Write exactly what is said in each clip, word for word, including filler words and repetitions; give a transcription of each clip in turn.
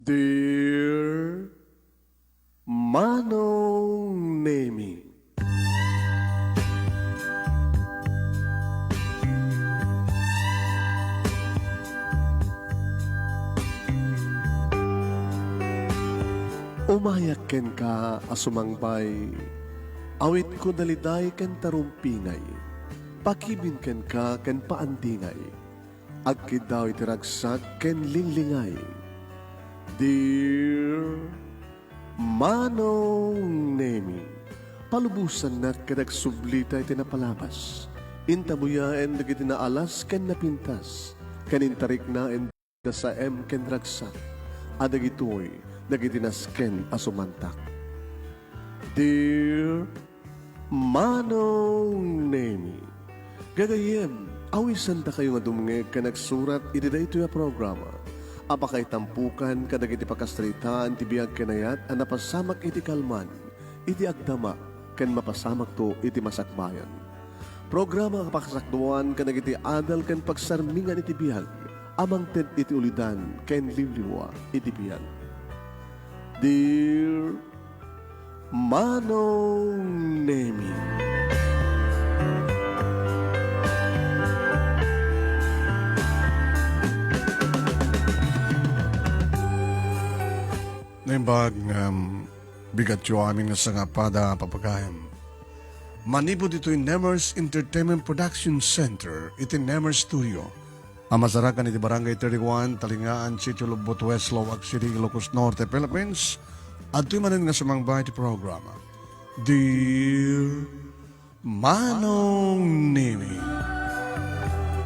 Dear Manong Nemi. Umayak kenka a sumangbay, awitko daliday ken tarumpingay, pakibin kenka ken paandingay. Agkiddaw iti ragsak ken linglingay. Dear Manong Nemi, palubosannak ket agsublita iti napalabas. Intabuyaen dagiti naalas ken napintas, ken intariknaen da saem ken ragsak, a dagitoy dagiti nasken a sumantak. Dear Manong Nemi, gagayyem, awisandakayo nga dumngeg ken agsurat iti daytoy a programa a pakaitampukan kadagiti pakasaritaan ti biag ken ayat a napasamak iti kalman, iti agdama, ken mapasamakto iti masakbayan. Programa a pakasakduan kadagiti adal ken pagsarmingan iti biag a mangted iti ulidan ken liwliwa iti biag. Dear Manong Nemi. Naimbag nga, um, bigatyo amin nga sangapada, papagayam. Manipud ditoy Nemers Entertainment Production Center, iti Nemers Studio, a masarakan iti Barangay thirty-one, Talingaan, Sitio Lubot West, Laoag City, Ilocos Norte, Philippines, adtoy manen nga sumangbay ti programa. Dear Manong Nemi.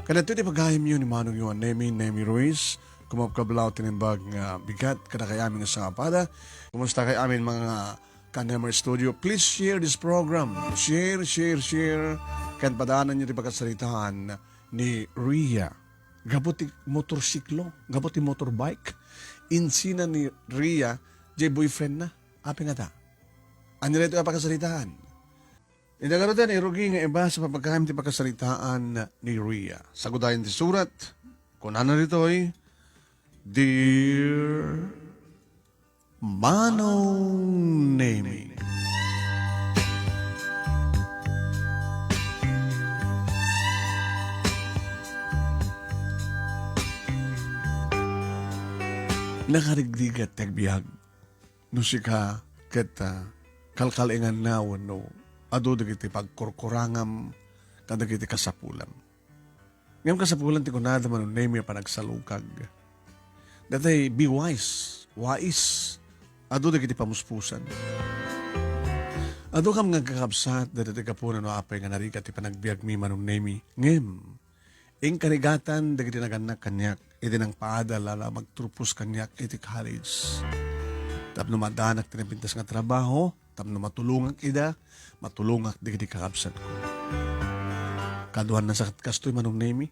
Kadagitoy ti pagayamyo ni Manongyo a Nemi, Nemi Ruiz, kumapkablaw ti naimbag nga bigat kadakay amin nga sangapada. Kumusta kay amin mga ka-Nemer Studio? Please share this program. Share, share, share. Ken padaananyo ti pakasaritaan ni Ria. Gapu ti motorsiklo, gapu ti motorbike. Insina ni Ria, jay boyfriend na. Apay ngata? Ania daytoy a pakasaritaan? Ita garuden, irugi nga ibasa ti papagayam ti pakasaritaan ni Ria. Sagudayen ti surat, kunana ditoy, Dear Manong Nemi. Nakarigrigat ti agbiag. No sika ket, ah, kalkalenganna wenno adu dagiti pagkurkurangam kadagiti kasapulam. Ngem kasapulan ti kunada, Manong Nemi, a panagsalukag. Datay, be wise, wais, adu dagiti pamuspusan. Adu kam nga agkakabsat, dagiti gapuna no apay nga narigat ti panagbiagmi, Manong Nemi. Ngem, inkarigatan dagiti nagannak kaniak iti nangpaadal a la magturpos kaniak iti college. Tapno maaddanak ti napintas nga trabaho, tapno matulongak ida, matulongak dagiti kakabsatko. Kaduanna sa ket kastoy, Manong Nemi.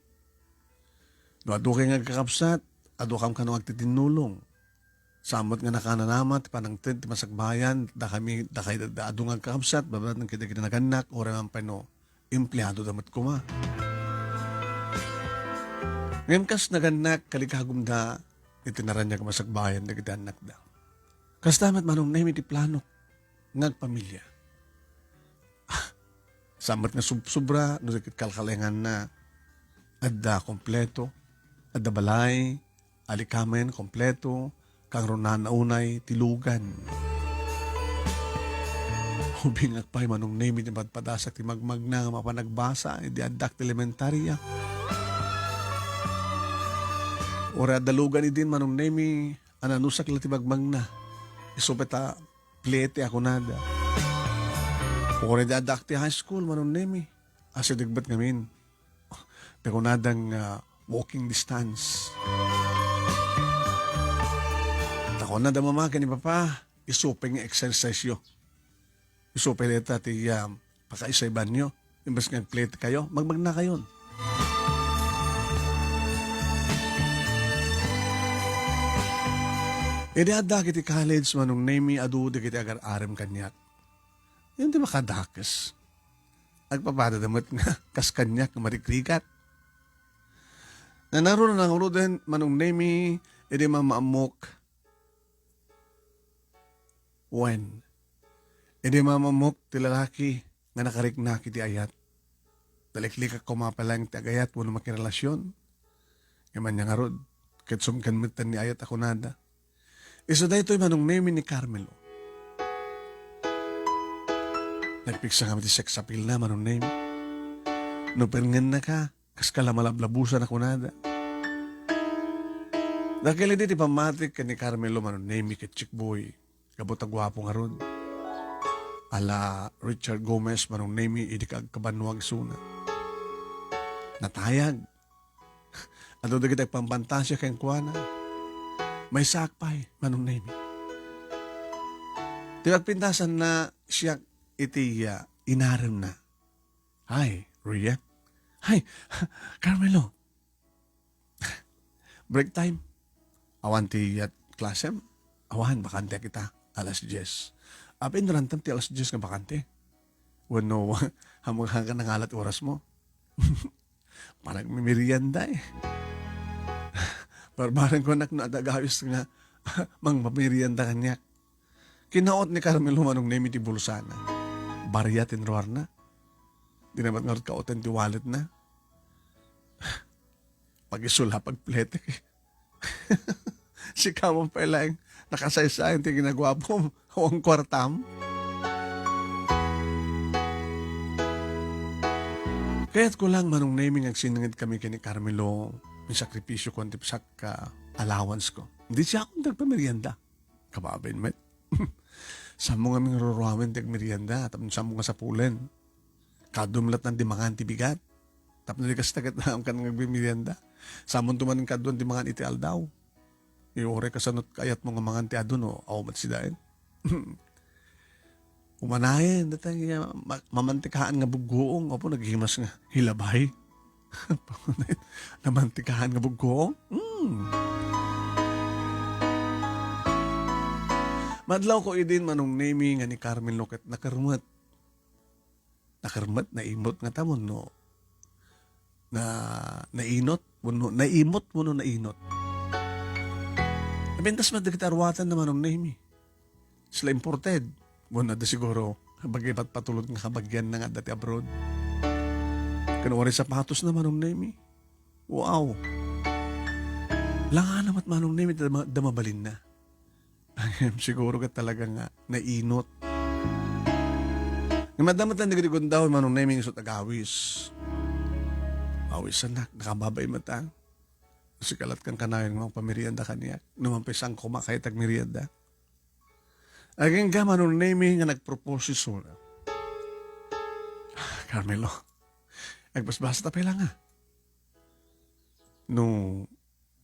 No adu kay nga agkakabsat, adu kam kano agtitinnulong. Saan met nga nakananama ti panangted ti masakbayan, dakami, dakay, da, adu nga agkakabsat, babatan kadagiti nagannak, uray man pay no empleado da met koma. Ngem kas nagannak, kalikagumda iti naraniag a masakbayan dagiti annakda. Kasta met, Manong Nemi, ti planok nga agpamilia. Saan met nga sub-, sobra, no di ket kalkalenganna, adda kompleto, adda balay, alikamen, kompleto, kangrunaan unay ti lugan. Ubingak pay, Manong Nemi, ti padpadasak ti magmagna nga mapan agbasa, idi addak ti elementaria. Uray adda lugan idin, Manong Nemi, a nanusak la ti magmagna. Isu pay ta plete a kunada. Uray di addak ti high school, Manong Nemi. Asideg met ngamin. Ti kunada nga walking distance. Ta kunada mama ken ni papa, isu pay nga exercise-yo. Isu pay dayta ti, ah, pakaisaybanyo. Imbes nga agplete kayo, magmagna kayon. Idi adda iti college, Manong Nemi, adu dagiti agar-arem kaniak. Yan ti makadakes. Agpapadada met nga kas kaniak nga marikrigat. Nanaro na nanguloden, Manong Nemi, idi mamaammok. Wen, idi mamamok ti lalaki nga nakariknak iti ayat, naliklikak koma pay laeng ti agayat wenno makirelasion. Ngem ania ngarud, ket sumgan metten ni ayat a kunada. Isu daytoy Manong Nemi ni Carmelo. Nagpigsa ngamin ti sex appeal na, Manong Nemi. No pirngennaka, kaska la malablabusan a kunada. Dakkel idi ti pammatik ken ni Carmelo, Manong Nemi, ket Chick Boy. Gapu ta guapo ngarud. Ala Richard Gomez, Manong Nemi, idi ka agkabannuag isuna. Natayag. Adu dagiti agpampantasia kenkuana. Maysaak pay, Manong Nemi. Ti agpintasanna, siak iti, ah, inaremna. Hi, Ria. Hi, Carmelo. Break time. Awan ti, ah, klasem? Awan, bakanteak ita. Alas dies. Apay, inrantem ti alas dies nga bakante? Wenno, hamuka ka nangalat oras mo? Parang mimerienda eh. Barbareng ko anak no adda agawis nga mangmamerienda kaniak. Kinaot ni Carmelo Manong Nemi ti bulsana. Baria ti inruarna. Di na met ngarud kaoten ti walletna. Pagisula, pagpletek. Sika man pay laeng, nakasaysay ti ginaguapom, awan kuartam. Kayatko lang, Manong Nemi, nga agsinnanged kami ken ni Carmelo, insakripisyo ko ti sak-, ah, allowance ko. Di siak ti agpamerienda. Kababain met. Saanmo ngamin nga ruruamen ti agmerienda, tapno saanmo nga sapulen. Kaduam latta ti mangan ti bigat. Tapno di kasta ket naamkan nga agmerienda. Saanmonto manen kaduan ti mangan iti aldaw. Uray kasano't kayatmo nga mangan ti adu no, awan met sidaen. Umanayen, dayta nga ma-, mamantikaan nga buggoong, apo, naghimas nga hilabay. Namantikahan nga buggoong? Hmm. Madlawko idin, Manong Nemi, nga ni Carmelo ket nakermet. Nakermet, naimot nga tamon, no? Na, nainot, wenno, naimot, wenno nainot. Napintas met dagiti aruatanna, Manong Nemi. Sila imported. Wenno adda siguro, baga patpatulod nga kabagianna nga adda ti abroad. Ken uray sapatosna, Manong Nemi. Wow! Langana met, Manong Nemi, da ma-, da mabalinna. Siguro ket talaga nga nainot. Ngem adda met dagiti gundaway, Manong Nemi, nga isut' agawis. Awisannak, nakababain met, a. Sika lattan kanayon nga mangpamerienda kaniak. No man pay saan koma kayat agmerienda. Agingga, Manong Nemi, nga nagpropose isuna. Carmelo, agbasbasat pay la nga. No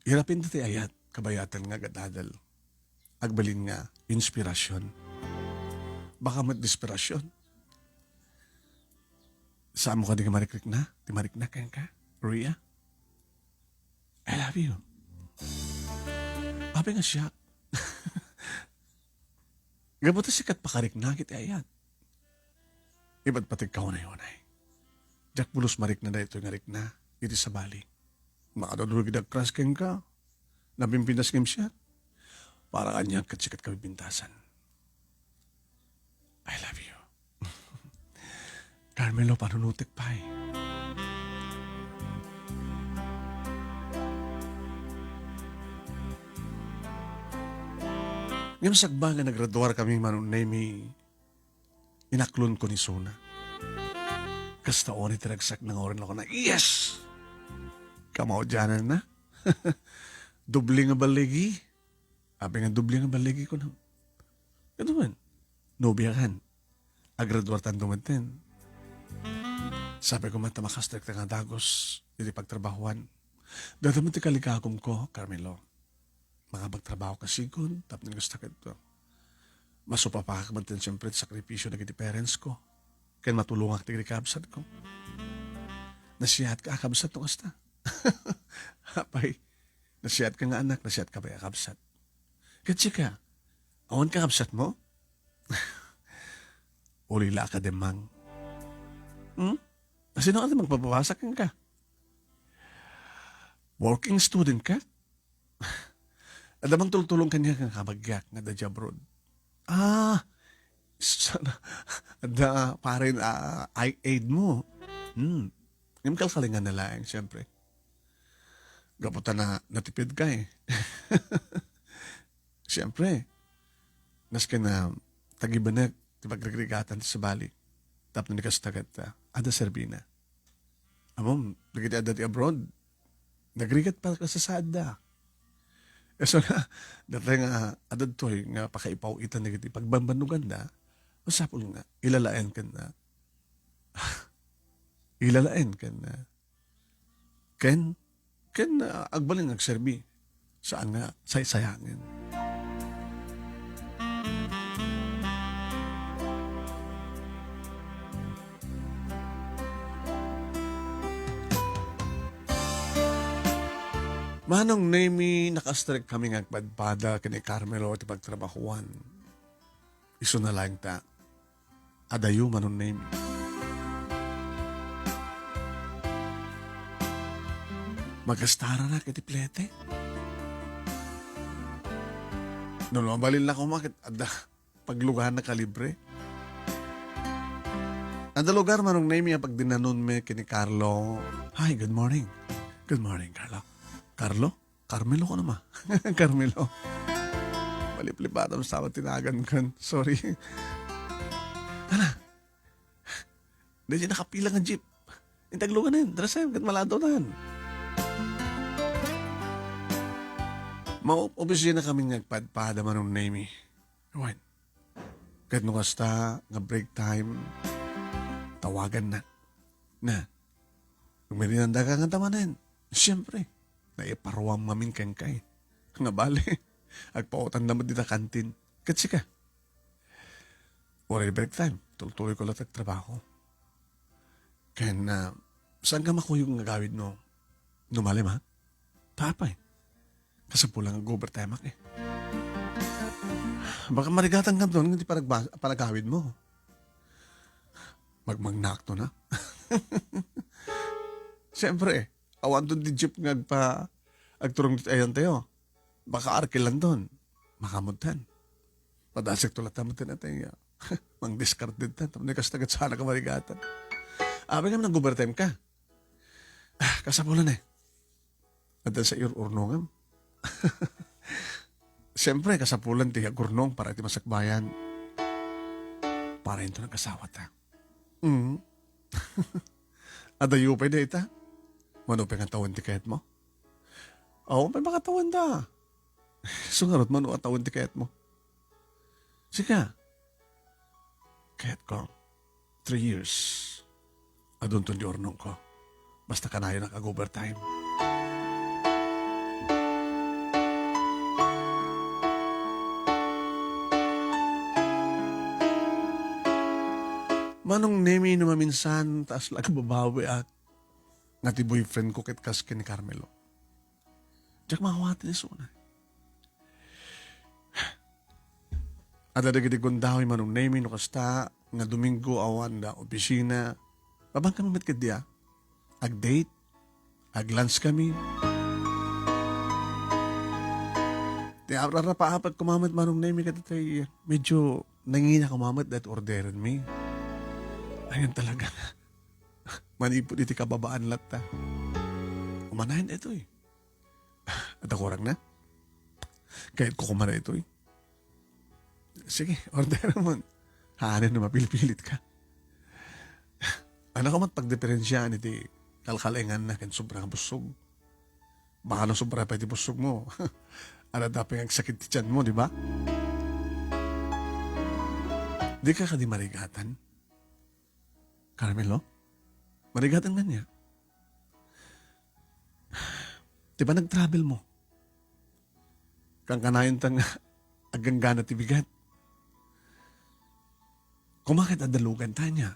irapinta ti ayat, kabayatan nga agadadal. Agbalin nga inspirasyon. Baka met desperasyon. Saanmo kadi nga marikrikna? Ti marikna kenka? Ria? I love you. Apay nga siak? Gapu ta sika ti pakariknak iti ayat. Ibat pati kaunay-unay. Diak pulos marikna daytoy nga rikna iti sabali. Makadudurog idi agkras kenka. Napimpinas ngem siak. Para kaniak ket sika ti kapipintasan. I love you. Carmelo, panunotek pay. Ngem sagba nga nagraduarkami, Manong Nemi, inaklonko ni isuna. Kasta unay ti ragsakna nga uray kunana, "Yes!" Kamaudiananna. Doble nga balligi. Apay nga doble nga balligi, kunam. Kaduman, nobiakan. Agraduartanto metten. Sapay koma ta makastrikta nga dagus iti pagtrabahoan. Dayta met ti kaligakomko, Carmelo. Makapagtrabaho ka sigud, tapno kasta ket, uh, masupapakak metten siempre ti sakripisio dagiti parents ko. Ken matulongak dagiti kabsat ko. Nasiatka a kabsat no kasta. Apay, nasiatka nga anak, nasiatka pay a kabsat. Ket sika, awan ka kabsat mo? Ulila ka, Demang. Hmm? Sino ati magpapabasa kenka? Working student ka? Adda mangtultulong kaniak nga kabagiak nga adda diay abroad. Ah, sana, adda, paren, ah, eye aid mo. Hmm. Ngem kalkalinganna laeng, siyempre. Gapu ta na, natipidka, eh. Siyempre, maski na tagibanek ti pagrigrigatan ti sabali. Tapno ni kasta ket, ah, adda serbina. Ammom, dagiti adda ti abroad, nagrigat pa kasasaadda. Isu nga, dayta nga adda ditoy nga pakaipaw-itan dagiti pagbambannoganda, masapul nga ilalaen ken, ah, ilalaen ken, ah, ken, ken, ah, agbalin nga agserbi. Saan nga saysayangen. Manong Nemi, nakastrek kami nga agpadpada ken ni Carmelo ti pagtrabahuan. Isuna laeng ta, adayo, Manong Nemi. Magastarana iti plete. No, no, mabalin la koma ket adda paglugarna kalibre. Adda lugar, Manong Nemi, a pagdinnanonmi ken ni Carlo. Hi, good morning. Good morning, Carlo. Carlo? Carmelo ko naman. Carmelo. Maliplipatan sa tinagan kan. Sorry. Hala. Dahil nakapila nga jeep. Intaglugan na yun. Drasem, kat malado na yun. Mao-, opisina kami nga agpadpada, Manong Nemi. Wen. Ket no kasta nga break time, tawagan na. Na, agmerienda ka nga tamanen. Siyempre, naiparuam ngamin kenka, eh. Nga bale, agpautanda met dita kantin. Ket sika, uray break time, tultuloy ko latta ti trabaho. Ken, ah, saan ka makuyog nga agawid no, no malem, ha? Tapay. Kasapulan nga overtime ak, eh. Baka marigatan ka doon, hindi paragba-, paragawid mo. Magmagnak to na. Siyempre, eh. Awan doon di jeep nga agpa-, agturong dit ayan tayo. Baka arkilan doon. Makamutan. Padasek to latta met ti natay nga. Mang discard din ta. Tapno kas tagat sana ka marigatan. Abi nga nag-overtime ka. Ah, kasapulan eh. Adda sa ur-, urnongam. Siyempre, kasapulan ti agurnong para iti masakbayan. Para into nag-asawa ta. Mm. Adayo pay dayta. Mano pay nga tawen ti kayat mo? Awan pay makatawen da. Isu ngarud, mano a tawen ti kayat mo? Sika, kayat ko, three years. Adunton di urnong ko. Basta kanayon ak ag-overtime. Manong Nemi, no maminsan, taas la agbabawi ak nga ti boyfriend ko ket kas ken ni Carmelo. Diak mawati ni suna. Adda dagiti gundaway Manong Nemi no kasta nga Domingo awan da opisina. Babang kami met ket dia. Ag-date, ag-lunch kami. Ti ararapaapak kumamet Manong Nemi ket tay medyo nangina kumamet dat orderenmi. Ayan talaga. Manipud iti kababaan latta. Umanayan itoy. At akurang na. Kayat ko kumara itoy. Sige, order mo. Haanay no mapilpilit ka. Ano ka mat pagdiferensyaan iti kalkalengan na ken sobra nga busog? Baka no sobra pa iti busog mo. Ano dapat nga agsakit ti tiyan mo, di ba? Di ka kadi marigatan? Carmelo? Marigatan nga niya. Ti panagtravel mo. Kankanayon ta nga aganggana ti bigat. Kumaket a dalugan ta niya.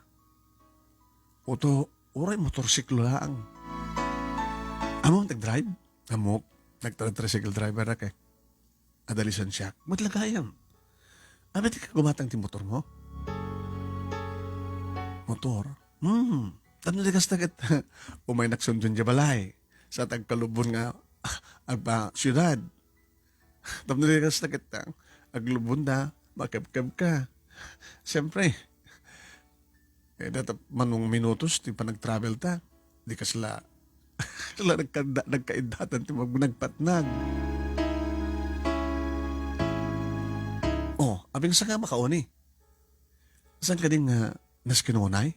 Oto, uray motorsiklo laang. Amo, nag-drive? Amo, nag-tricycle driver ka eh. Adda lisensiak. Met la gayam. Abi, di ka gumatang ti motor mo? Motor? Hmm. Tapno di kasta ket, umay naksundon diay balay. Sa tagkalubon nga, agpa-, siyudad. Tapno di kasta ket, aglubon da. Makebkeb ka. Siyempre, eh, data manong minutos ti panagtravel ta. Di kasla, kasla nagkada-, nagkaiddatan ti mag-, nagpatnag. Oh, abing sa nga makauni. Saan ka din nga nas kinunay?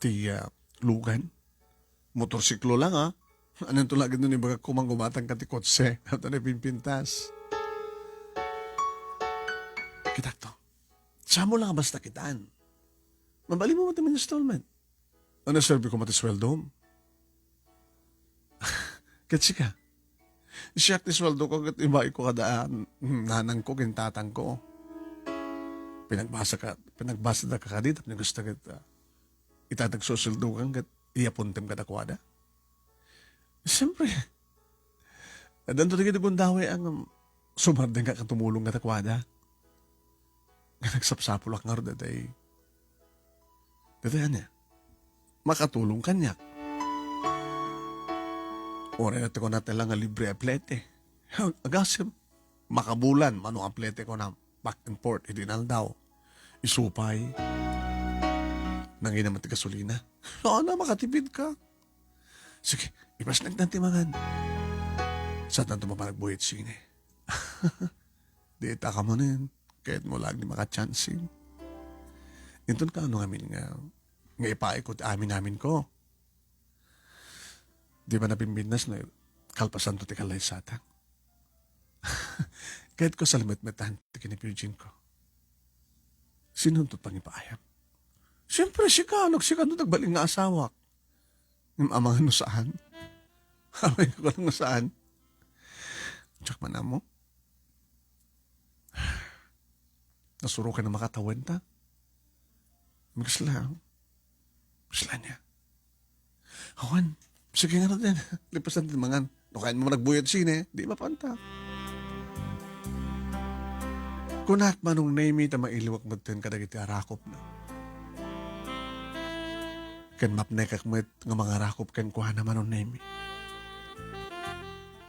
Ti, ah, lugan? Motorsiklo lang, ah. Anong tulagid nun ibaga kumang gumatang ka ti kotse? Ito na pimpintas. Kita to. Sa mo lang basta kitaan. Mabali mo mo ti installment. Ano serbi ko mati sweldo? Ket sika? Siak ti sweldo ko ket ibaay ko kada, ah, nanang ko ken tatang ko. Pinagbasa ka, pinagbasa da ka kadi, tapno gusto ket, ah, itatag susueldo kan ket iyapuntem kadakuada. Siyempre, addanto dagiti gundaway ang, um, sumardeng ka tumulong kadakuada. Nga nagsapsapulak ngarud, daytoy. Daytoy ania? Makatulong kaniak. Uray na ti kunat lang nga libre a plete. Agasem, makabulan, mano a plete ko na back and forth, iti inaldaw. Isupay. Nangina man ti gasolina. Sana makatipid ka. Sige, ipasnek na ti mangan. Saan tanto mapanagbuhit sine? Di ta ka manen. Kahit mo lang di makatsansing. Inton ka ano ngamin nga, nga ipaay ko ti amin-amin ko. Di ba napimbinnas no kalpasan to ti kalaysatan? Kahit ko sa limetmetan ti kinipiyudjin ko. Sino to pangipaayam? Siyempre, sika, nagsika to nagbaling nga asawak. Ngem amangan no saan? Amay ko lang no saan. Tsak man amo. Nasuro ka na makatawen ta. Magasla. Magasla niya. Awan, sige nga natin. Lipasan din mangan. No kayan mo nagbuyat sine, di mapanta. Kunak manong Nemi ta mailiwak metten kadagiti arakop na. Ken mapnekak met nga mangarakop ken kuana manong Nemi.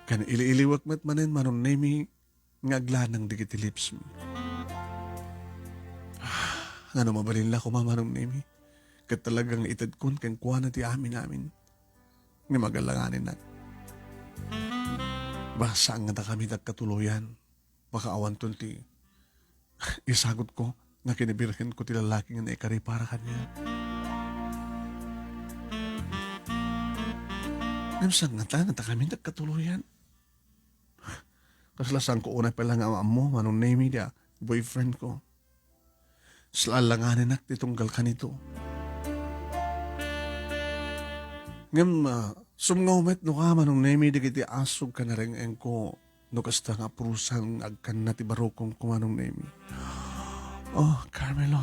Ken ili-iliwak met manen manong Nemi nga aglanang dagiti lips mi. Ngano mabalin la koma manong Nemi? Ket talaga nga itedkon kenkuana ti amin-amin. Nga magalanganin na. Basta nga da kami nagkatuloyan. Baka awanton ti isagot ko nga kinibirhen ko ti lalaki nga naikari para kaniak. Ngem sangata nga ta kami nagkatuloyan. Kasla saan ko unay pala nga ammo, manong Nemi, dia boyfriend ko. Sala langaninak ti tunggal kanito. Ngem, ah, sumngaw met no ka, manong Nemi, dagiti asog ken nareng-eng ko no kasta nga aprusan agkanna ti barukong ko, manong Nemi. Oh, Carmelo.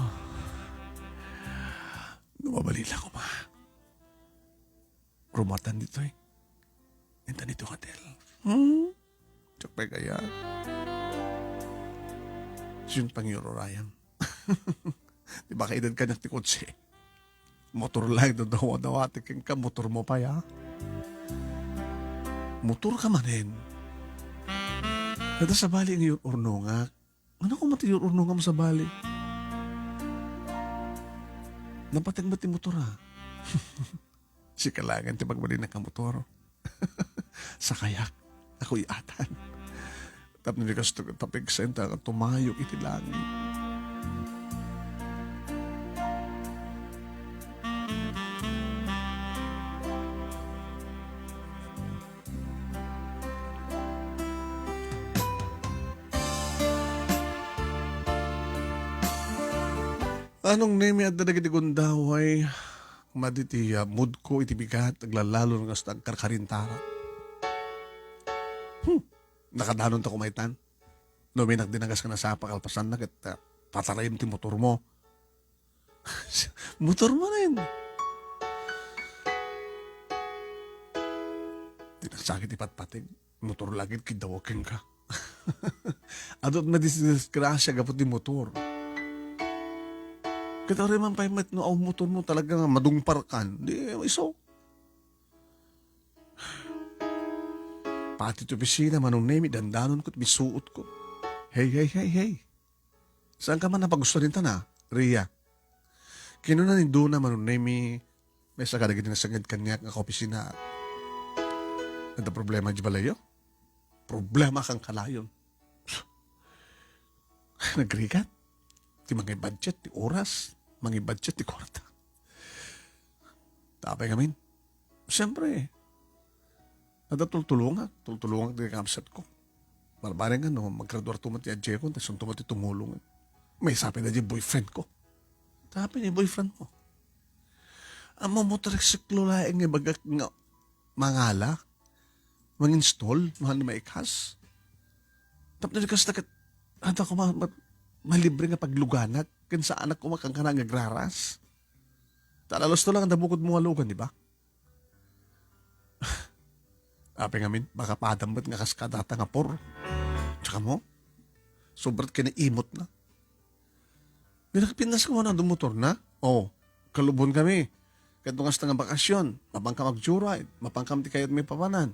No mabalin la koma. Rumatan ditoy. Intan dito hotel. Hmm? Diak pay kaya. Sino pangyururayan? Di ba kaidan kaniak ti kotse? Motor lang ito dawa-dawa. Ti kenka, motor mo pay, ha? Motor ka manen. Kada sabali nga yun, urnongak. Ano ko mati yun, urnongam sabali? Napateg mo ti motor, ha? Sika laeng ti pagbalin a motor. Sakayak. Ako iyatan. Tapno di kasto tapigsen ta tumayo iti langit. Manong Nemi, adda dagiti gundaway. Madi ti, ah, mood ko iti bigat, aglalalo nga hasta agkarkarintara. Hmm, nakadanonta koma itan. No, uminak dinagas nga nasapa kalpasanna ket, ah, patarayem ti motor mo. Motor mo rin. Di nagsakit ipatpateg. Motor lagid kidawag kenka. Adut madisgrasya gapu ti motor. Ket uray man pay met no aw motor mo talaga nga madungparkan, di iso. Pati ti opisina, Manong Nemi, dandanon ko, bisuot ko. Hey, hey, hey, hey. Saanka man a pagusto dita, Ria? Kinuna ni Dona Manong Nemi, maysa kadagiti nasangngeg kaniak nga kaopisina. Adda problema idiay balayyo? Problema kan kanayon. Nagrigat. Ti mangibudget ti oras, mangibudget ti kuarta. Apay ngamin? Siyempre, adda tultulongak, tultulongak ti kakabsatko. Barbareng nga no, maggraduarto met ti adiakon, ta isunto met ti tumulong. Maysa pay daydiay boyfriendko. Apay ni boyfriendmo? Ammom, motorsiklo laeng nga ibagak nga mangala, manginstall, no haan maikas. Tapno di kasta ket, adda koma ma-, malibre nga pagluganak, ken saanak koma kankana nga agraras. Ta alalusto lang adda bukodmo nga lugan, di ba? Apay ngamin, baka padam met nga kas kadata nga por. Tsaka mo, sobrat kinaimotna. Di nakapintas ko man adu motorna. Oh, kalubon kami. Ket no kasta nga bakasyon, mapankam ag-joyride, mapankam ti kayat maipapanan.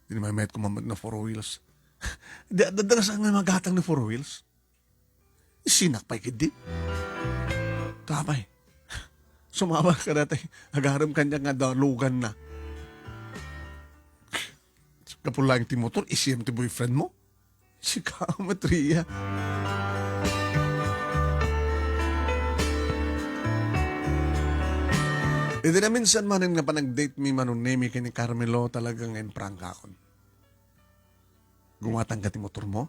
Di ni maymayat ko mamet nga four wheels. Di, adda nga saan nga magatang ni four wheels. Isinak pay ketdi. Apay. Sumama ka dati. Agarem kaniak nga adda luganna. Gapu laeng ti motor, isiem ti boyfriendmo. Sika met, Ria. Idi naminsan manen nga panag-date mi Manong Nemi ken ni Carmelo, talaga nga imprangkakon. Gumatangka ti motormo?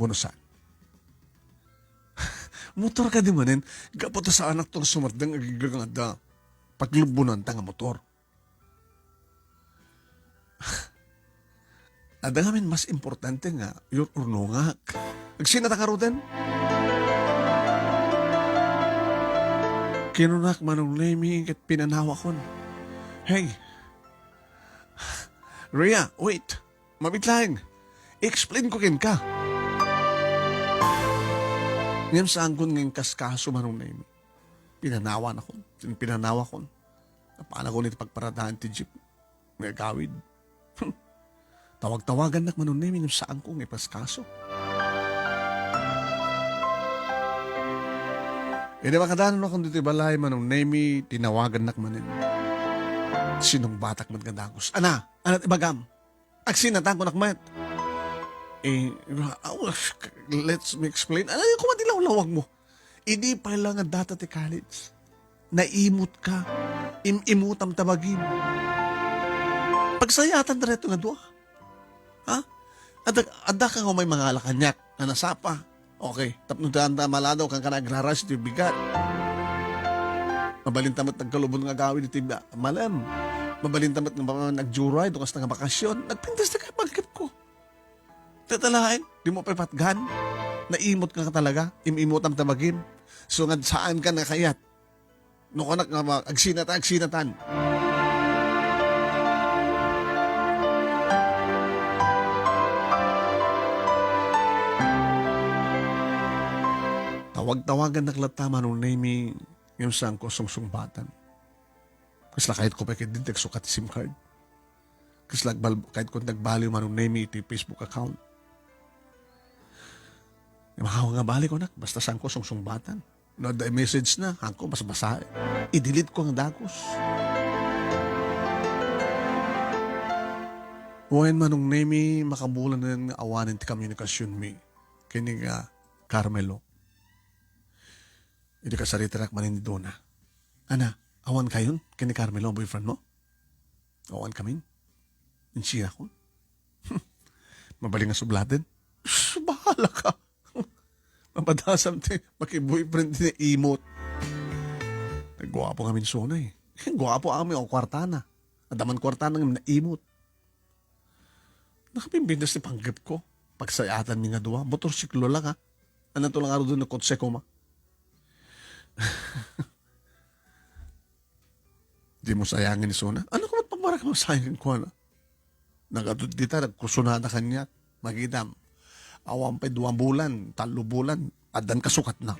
Wenno saan? Motor kadi manen, gapu ta saanakto nga sumardeng agingga nga adda paglubbonanta nga motor. Adda ngamin mas importante nga ur-, urnongak. Agsinata ngaruden? Kinunak Manong Nemi ket pinanawakon. Hey, Ria, wait. Mabiit laeng. I-explain ko kenka. Ngem saankon nga inkaskaso Manong Nemi. Pinanawanakon. Pinanawakon. Napanakon iti pagparadaan ti jeep nga agawid. Hmm. Tawag-tawagannak Manong Nemi ngem saanko nga ipaskaso. Idi makadanonakon ditoy balay Manong Nemi, tinawagannak manen. Sinungbatak met nga dagus. Ana, ania ti ibagam? Agsinatan kunak met. Eh, ah, let me explain. Ania koma ti lawlawagmo? Idi pay la nga data ti college, naimotka. Im-imotam ta bagim. Pagsayaatan ta daytoy nga dua. Ha? Adda, adda ka nga may mangala kaniak nga nasapa. Okay, tapno daan ta maladaw, kankana agraras iti bigat. Mabalinta met nagkalubon nga agawid iti ba-, malem. Mabalinta met nga ba-, nag-joyride, o kasta nga bakasyon. Nagpintas ta kay pagkip ko. Tata laeng, dimo pay patgan. Naimot ka talaga. Im-imotam ta bagim. So, nga saan ka nakayat. No, kunak nga ma-, agsinatan, agsinatan. Tawag-tawagannak latta Manong Nemi, ngem saanko sungsungbatan. Kasla kayatko pay ketdin ti agsukat ti SIM card. Kasla agbal-, kayatko ti agbaliw Manong Nemi iti Facebook account. Makawa nga bali kunak, basta saanko sungsungbatan. No adda message na, haanko basbasaen. I-delete ko nga dagus. Wen Manong Nemi, makabulanen nga awanen ti komunikasionmi ken ni nga Carmelo. Idi kasaritanak manen ni Dona. Ana, awan kayon ken ni Carmelo, boyfriendmo? Awan kamin. Insiakon. Mabalin nga sublaten. Sus, bahala ka. Mapadasam ti makiboyfriend ti naimot. Nagguapo ngamin sona eh. Guapo amin o kuartana. Adda man kuartana nga naimot. Nakapimpintas ti panggep ko. Pagsayatanmi nga dua. Motorsiklo lang, ha. Ania to lang aro doon, kotse ko, ma. Dimo sayangen isuna. Ania koma ti pagbarakam a sayang kenkuana? Nagadu dita, nagkursonada kaniak. Makitam. Awan pay dua bulan, tallo bulan, addan kasukatna.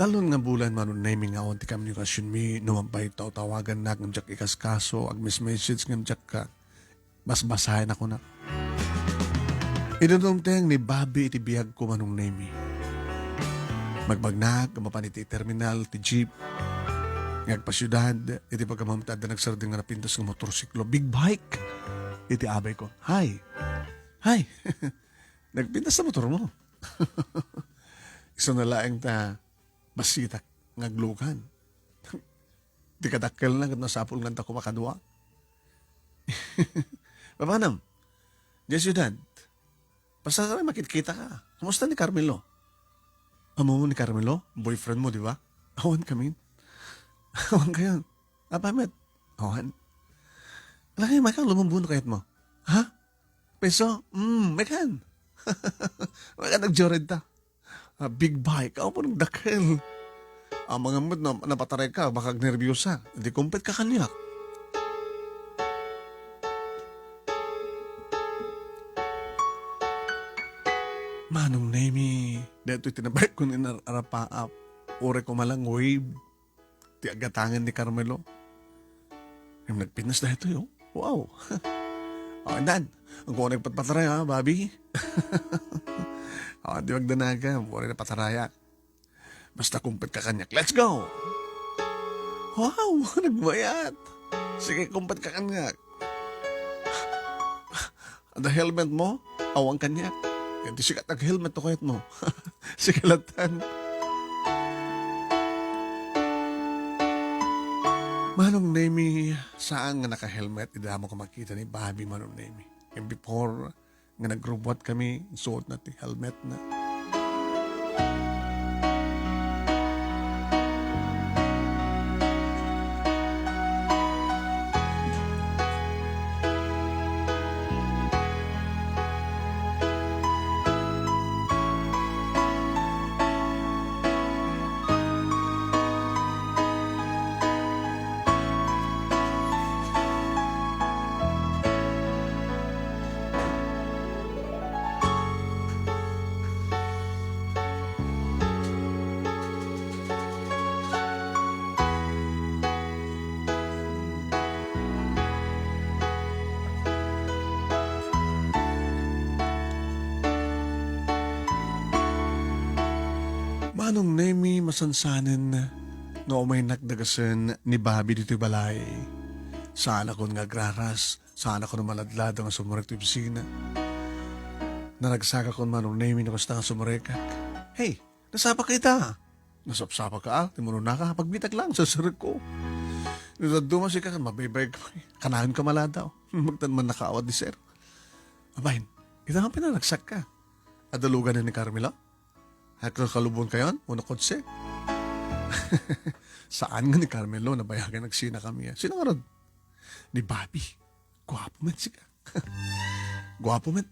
Talon nga bulan, Manong Nemy, nga awan ti komunikasionmi, no man pay tawtawagannak ngem diak ikaskaso, agmes-message ngem diak ka basbasaen a kunak. Idumdumteng ni Bobby iti biagko, Manong Nemy. Magbagnak, mapan iti terminal ti jeep nga agpasiudad, iti pagkamamta adda nagsardeng nga napintas nga motorsiklo, big bike. Iti abayko, "Hi! Hi! Nagpintas a motormo?" Isuna laeng ta bassitak nga aglugan. Ti kadakkelna ket nasapul nga adda koma kadua. Papanam? Diay siudad. Basta saray makitkita ka. Kumusta ni Carmelo? Amo ni Carmelo? Boyfriend mo, di ba? Awan kamin. Awan kayon. Apay met? Awan. Lagi, may kang lumumbo no kayat mo. Ha? Peso? Mm, may kan. May kan nagjored ta. Ah, big bike. Awan nagdakkel. Ah, mga mo't na, napataray ka, baka agnerbiyosa. Di kumpet ka kaniak. Manong Nemy, detoy tinabayko ni nar-, arapaap. Ure ko malang wave. Ti agatangan ni Carmelo. Ngem nagpinas daytoy, oh. Wow. Oh, dan. Ang kuha nagpatpataray, ha, Bobby? Oh, di magdanaga. Puro na patarayak. Basta kumpet ka kaniak. Let's go! Wow! Nagbayat! Sige, kumpet ka kaniak. Adda helmet mo? Awan kaniak. Iti sikat ag helmet to kayat mo. Sige, latan. Manong Nemy, saan nga naka-helmet, idamo ko makita ni Bobby, Manong Nemy. And before nga nagrubbuat kami, suot na ti helmet na. Manong Nemy, masansanen nga umaynak dagasen ni Bobby ditoy balay. Saanakon nga agraras, saanakon nga maladladaw nga sumrek ti opisina. Naragsakakon, Manong Nemy, no kasta nga sumrekak. Hey, nasapaka ita? Nasapsapaka, ah? Timunonaka, pagbitak lang, sasrek ko. No dadduma sika, mabaybayag ka. Kanayon ka maladaw. Magtan man nakaawat di sir. Abahin, ita nga pinanagsak ka. Adalugan na ni Carmelo? Agkakalubon kayon? Uno kotse? Saan nga ni Carmelo? Nabayagan nagsina kami, ah. Sino nga rod? Ni Bobby. Guapo man sika. Guapo man.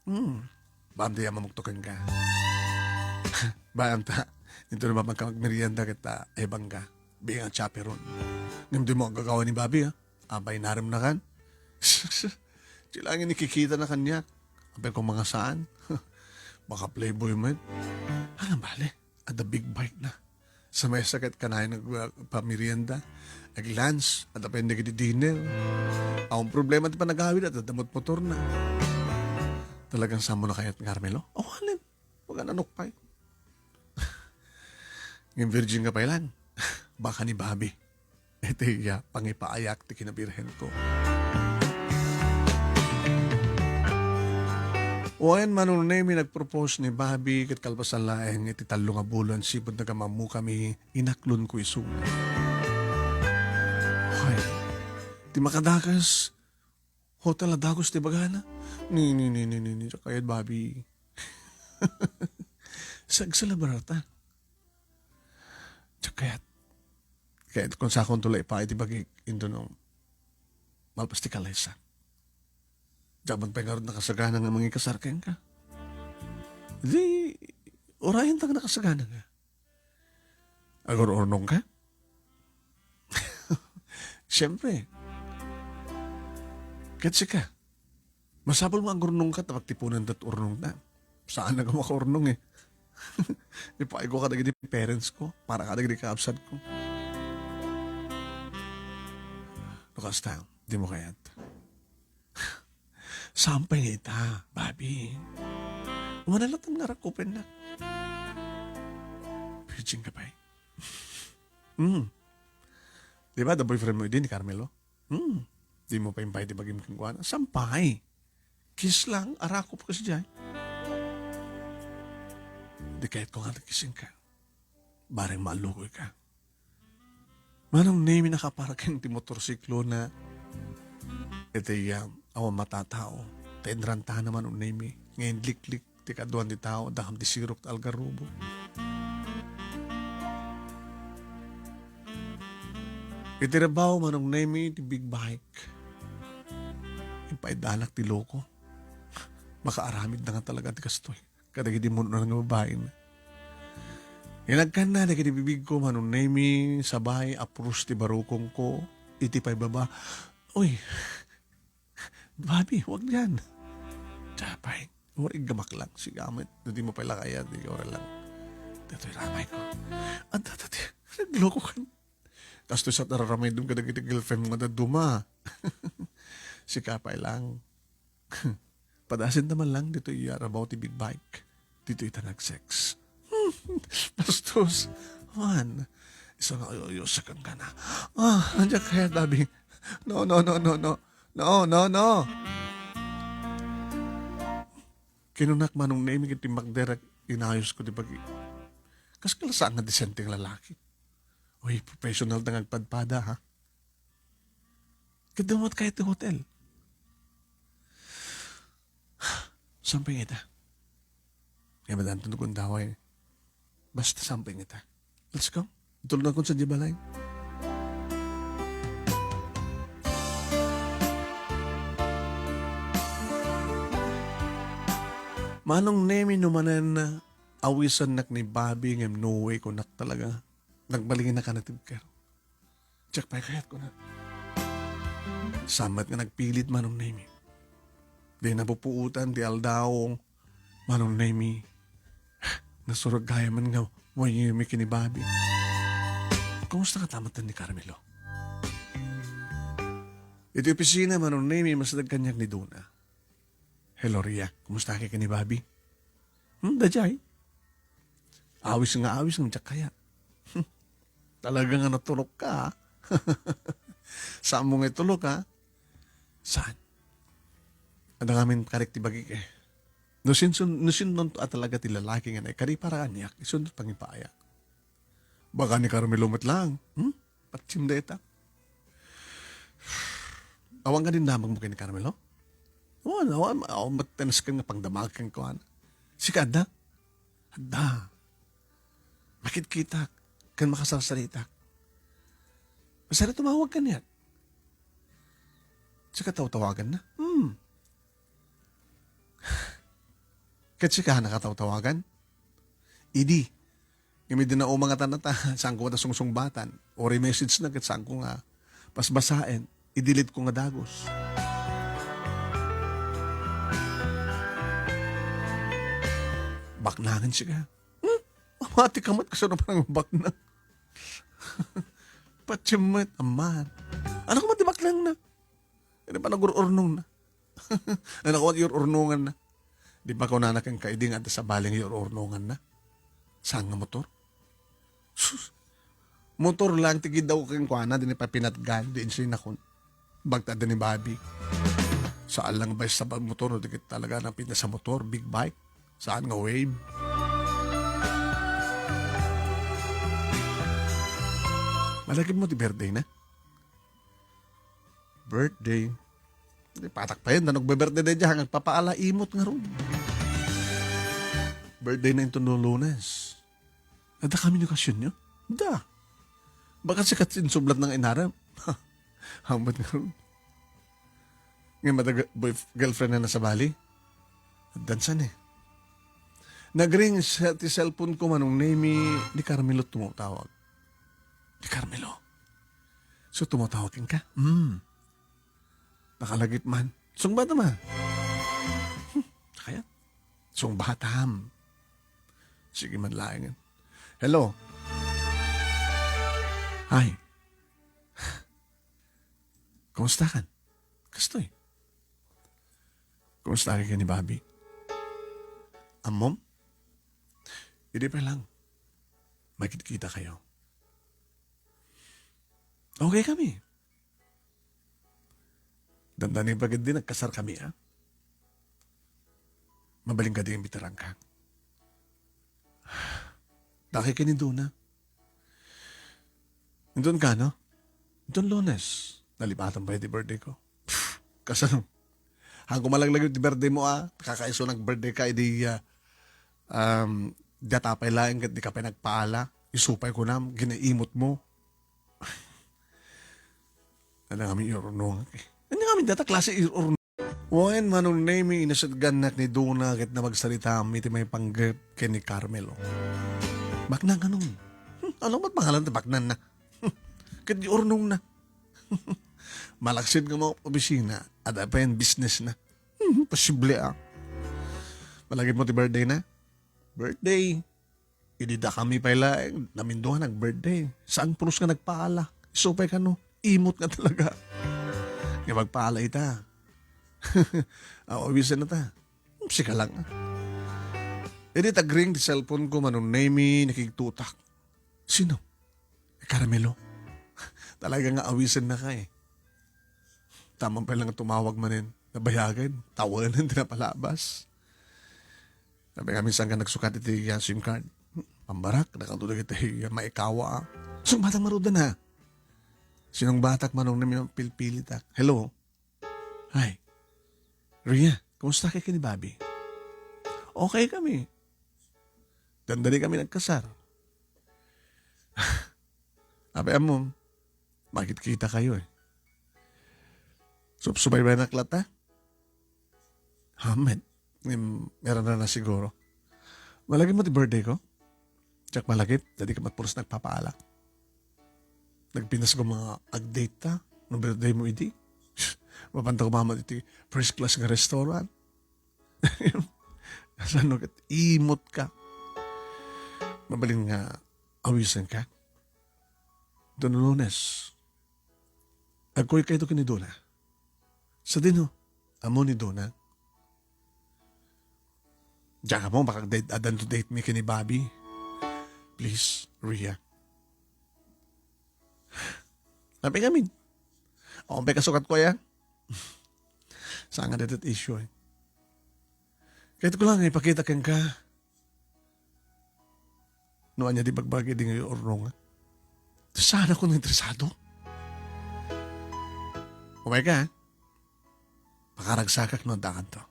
Hmm. Banda ya mamuktukan ka. Bayam ta. Ito na mapagkamagmerienda kita, ebang ka. Bilang chaperon. Ngem di mo agagawa ni Bobby, ah. Abay, narem na kan. Ti langin ikikita na kaniak. Abay, kung mga saan. Baka playboy man. Anong bale? Adda big bike na. Sa mesa ket kanayon nagpamerienda. Ag-lunch, adda pay dagiti dinner. Awan problema ti panagawid, adda motor na. Talagang samo na kayat, Carmelo? Awanen. Magananok pay. Ngem virgin ka pay lang. Baka ni Bobby. Iti ya, pangipaayak ti kinabirhen ko. Wen, Manong Nemy, nagpropose ni Bobby, ket kalpasan laeng iti tallo nga bulan, sipud nagamammo kami, inaklon ko isu. Hay, ti makadakas, hotel a dagus ti bagana. Ni, ni, ni, ni, ni, ni, kayat, Bobby. Sagsalabaratan. Diak kayat. Kayat kun sakon to la ipaay ti bagik, intono, malpas ti kalaysa. Diak man pay ngarud nakasagana nga mangikasar kenka. Di, urayen ta nga nakasagana nga. Agur-urnong ka? Siyempre. Ket sika, masapul nga agurnong ka, ta pagtipunan dat urnong ta. Saan nga makaurnong eh. Ipaayko kadagiti parents ko, para kadagiti kakabsat ko. No kasta, dimo kayat. Saan pay nga ita, Bobby? Umana latta nga rakupennak. Virgin ka pay. Hmm. Di ba, the boyfriend mo idi ni Carmelo? Hmm. Dimo pa impaay ti bagim kenkuana? Saan pay? Kiss lang, arakop kasdiay. Di kayatko nga kissingka. Bareng malukoyka. Manong Nemi nakapara ken ti motorsiklona. Iti, ah, awan matatao. Ta inrantana Manong Nemi. Nga inliklik ti kaduan ti tao, dakam ti sirok ti algarobo. Iti rabaw, Manong Nemi, ti big bike. Impaiddanak ti loko. Makaaramid na nga talaga ti kastoy. Kadagiti mun-una nga babaen. Inagkanna dagiti bibigko, Manong Nemi, sabay, apros ti barukongko, iti paibaba. Uy, Bobby, wag dian. Sapay, uray gamak lang. Sigamet, no di mo pala kaya, di oras lang. Datoy ramay ko. Anta, tati, naglokokan. Kastoy sa tararamaydem kadagiti girlfriend mo nga dadduma. Sika pay lang. Padasen ta man lang ditoy iya rabaw ti big bike. Ditoy ita nag-sex. Bastos. Juan, isu nga uyo-uyo sa kangkana. Ah, andiyan kaya, Dabi? No, no, no, no, no. No, no, no. Kinunak Manong Nemi ket timmakder, inayos ko ti bagi. Kas kalasa nga disenteng lalaki. Uy, professional ta nga agpadpada, ha? Kadamot kayo ti hotel. Sampay ita. Kaya madanton ko ang daway. Basta sampay ita. Let's go. Tulog na kun sa di balay. Manong Nemi no manen awisannak ni Bobby ngem no way ko nak talaga. Nagbalinginak a natibker. Diak pay kayat ko na. Sammet nga nagpilit Manong Nemi. Di napupuotan ti aldaw, Manong Nemi. Nasurag gayam nga waymi ken ni Bobby. Kumusta ka tamatan ni Carmelo? Iti opisina, Manong Nemi, masdag kaniak ni Dona. Hello, Ria. Kumusta ka ken ni Bobby? Hmm, daydiay. Awis nga awis, ang diak kaya. Talaga nga natulog ka, ha? Saan mo nga itulog, ha? Saan? Adda ngamin karik ti bagik, eh. No sinsun-, no sinnon to a talaga ti lalaki nga naikari para kaniak, isunod pangipaaya. Baka ni Carmelo met lang, hmm? Patsim dayta. Awan nga din damag mo kay ni Carmelo? Awan, awan, awan, matenas ka nga pangdamag ken kuan. Sika adda? Adda. Makitkitak, ken makasarsaritak. Masari tumawag kaniak. Sika tawtawagan na? Hmm. Ket sika nakatawtawagan? Idi. Ngem idi nauma nga tanata, saan ko nga sungsungbatan. Or i-message na ket saan ko nga pasbasaen. I-delete ko nga dagus. Baknangen sika. Hmm? Amati ka met kasano parang baknang. Patsim met, aman. Ano ko met di baknang na? Ano pa nagur-urnong na? Ano ko met ur-urnongan na? Di ba kunana kenka idi nga adda sabali nga ur-urnongan na? Saan nga motor? Sus! Motor lang ti giddaw kenkuana, di ni papinatgan, di insuy nakon. Bagta adda ni Bobby. Saan lang ba sa motor, no? Di ket talaga napinta sa motor, big bike. Saan nga wave? Malagip mo ti birthday na? Birthday. Di patak pa yan, nagbe-birthday na dyan, nagpapaala, imot nga ron. Birthday na inton no Lunes. Adda kami ni okasyon nyo? Da. Baka sikat insublat ng inaram. Hambot nga ron. Nga madaga-, boyf-, girlfriend na nasabali? Addan sa ni. Nagring sa ti cellphone ko, Manong Nemi, ni Carmelo tumawag. Ni Carmelo. So, tumawag ka? Hmm. Nakalagip man. Sungbata man. Hmm, kaya? Sungbatam. Sige man laengen. Hello? Hi. Kumusta kan? Kastoy. Kumusta kayo ni Bobby? Ammom? Hindi pa lang. Magkitkita kayo. Okay kami. Dandani pa gid din nagkasar kami, ah. Mabalin ka din imbitaran ka. Daki ka ni Duna. Inton ka, no? Inton Lunes. Nalipatan pa iti birthday ko. Pff, kasano? Haanko malaglag iti birthday mo, ah. Kakaiso nag-birthday ka, idi, ah, um, data pay laeng ket di ka pay nagpaala. Isu pay kunam, ginaimot mo. Ano kami irunong? Ano kami data klase irunong? Wen, Manong Nemi, inasutgannak ni Duna ket namagsarita mi ti maipanggep ken ni Carmelo. Baknang anong? Hmm, ano ba't pangalan ti baknang na? Hmm, ket di urnong na. Malaksid nga mga opisina, ada pa yan business na. Hmm, posible ah. Malagip mo ti birthday na? Birthday. Idi da kami pay laeng, naminduan nag-birthday. Saan pulos nga nagpaala? Isu pay kano, imot nga talaga. Nga magpaala ita. Aw, awisan na ta. Sika lang, ah. Idi tagring ti cellphone ko, Manong Nemi, nakigtutak. Sino? Eh, Carmelo. Talaga nga awisan na ka eh. Tamang pala nga tumawag manen. Nabayagan. Tawanan ti napalabas. Sabi nga minsan ka nagsukat iti, ah, SIM card. Pambarak, nakatulog iti, ah, maikawa, ah. Sungbatang marudan, ha? Sinungbatak, Manong Nemi, pilpilitak. Hello? Hi. Ria, kumusta kay ni Bobby? Okay kami. Dandani kami nagkasar. Ape mo, magkitkita kayo eh. Supsubaybayan ak latta? Hamet. Ngem, meron na na siguro. Malagip mo ti birthday ko? Diak malagip, dadi ka mat pulos nagpapaalak. Nagpinas ko mga ag-date ta, no birthday mo idi. Mapanta ko mamat iti first class nga restaurant. Saan no ket imot ka? Mabalin nga awisan ka? Doon Lunes. Agkoy kayo ken ni Dona. Sa din ho, amo ni Dona. Diak mo, baka date, adan to date me ken ni Bobby. Please, Ria. Sabi kami, ako pa'y kasukat ko, ya. Saan nga dito issue eh. Kahit ko lang ipakita ken ka. No anya di bagbagi di nga urnong. Saan ako nang interesado? Umay ka, ha? Pakaragsakak no adda kanto.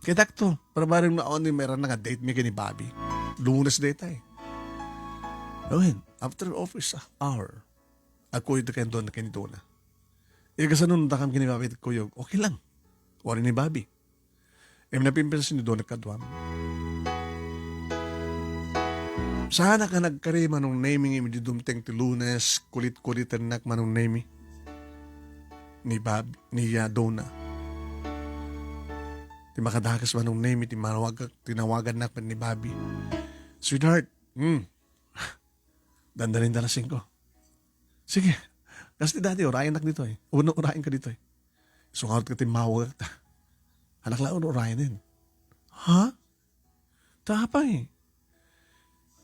Kaya dakto, para bareng no awan ni meron na nga date mi ken ni Bobby. Lunes dayta eh. Awen, after office hour, agkuyog ken Don ken ni Dona. Ikasanon dakam ken ni Bobby ti kuyog, okay lang. Wari ni Bobby. Em, napimpinsan ni Don kaduam. Saan ka nagkari Manong Nemi nga idi dumteng ti Lunes, kulit-kulitennak Manong Nemi. Ni Bab, ni, ah, Dona. Ti makadakas Manong Nemi, ti manawag-, tinawagannak ni Bobby. Sweetheart, hmm. Dandanin da alas singko. Sige. Kas ti dati, urayan nak dito eh. Uno, urayan ka dito eh. Isu ngarud ka timmawag ta. Anak lang, uno, urayan din. Ha? Ta apay?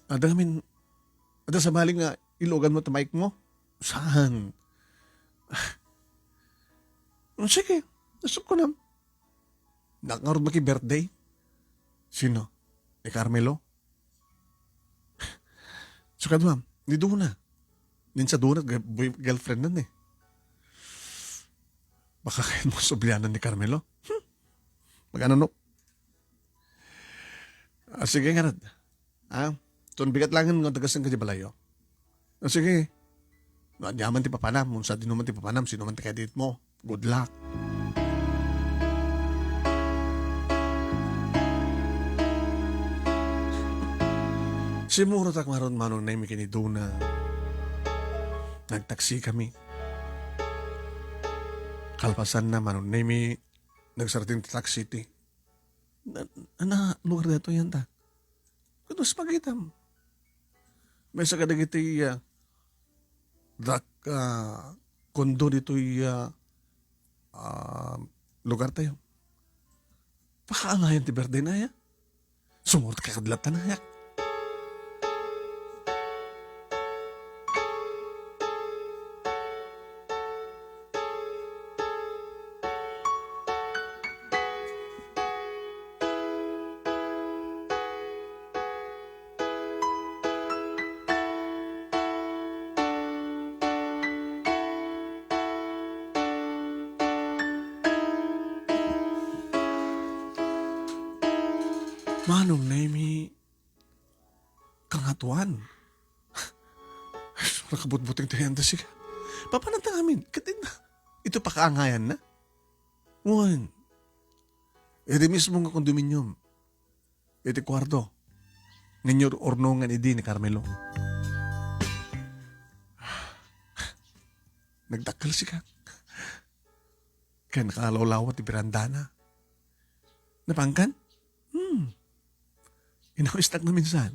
Ada ngamin, ada sa maling nga ilugan mo ta mic mo? Saan? Sige, nasok ko na. Nak ngarud maki birthday? Sino? Ni Carmelo? Sukad, ma'am, ni Duna. Ninsa Duna, ga-, boy-, girlfriend nan eh. Baka kayo mo sublianan ni Carmelo? Hmm. Magano no? Ah, sige, ngarad. Ah, tun bigat langen nga tagasang ka di balayo. Ah, sige. No, anya man ti papanam, unsa di naman ti papanam, sino man ti kadit mo. Good luck. Simuro tak maron Manong Nemi ken ni Duna. Nagtaksi kami. Kalpasan na Manong Nemi, nagsarating ti taksi ti. Na, na, lugar dito yan ta. Kuno spagitam. Maysa kadagiti, ah, dak-, ah, kondo ditoy, ah, ah, lugar tayo. Pakaangayan ti birthday na ya. Sumurot ka kadlat na ya. Manong Nemi, kangatuan. Nakabutbuteng tayo anda siya. Papananta ngamin, katin na. Ito pakaangayan na. Wen, iti mismo nga kondominium, iti kuarto, nga inyo urnongan idi ni Carmelo. Nagdakkel sika. Ken nakalawlawat ti berandana. Napangkan? Hmm. Inawistak na minsan.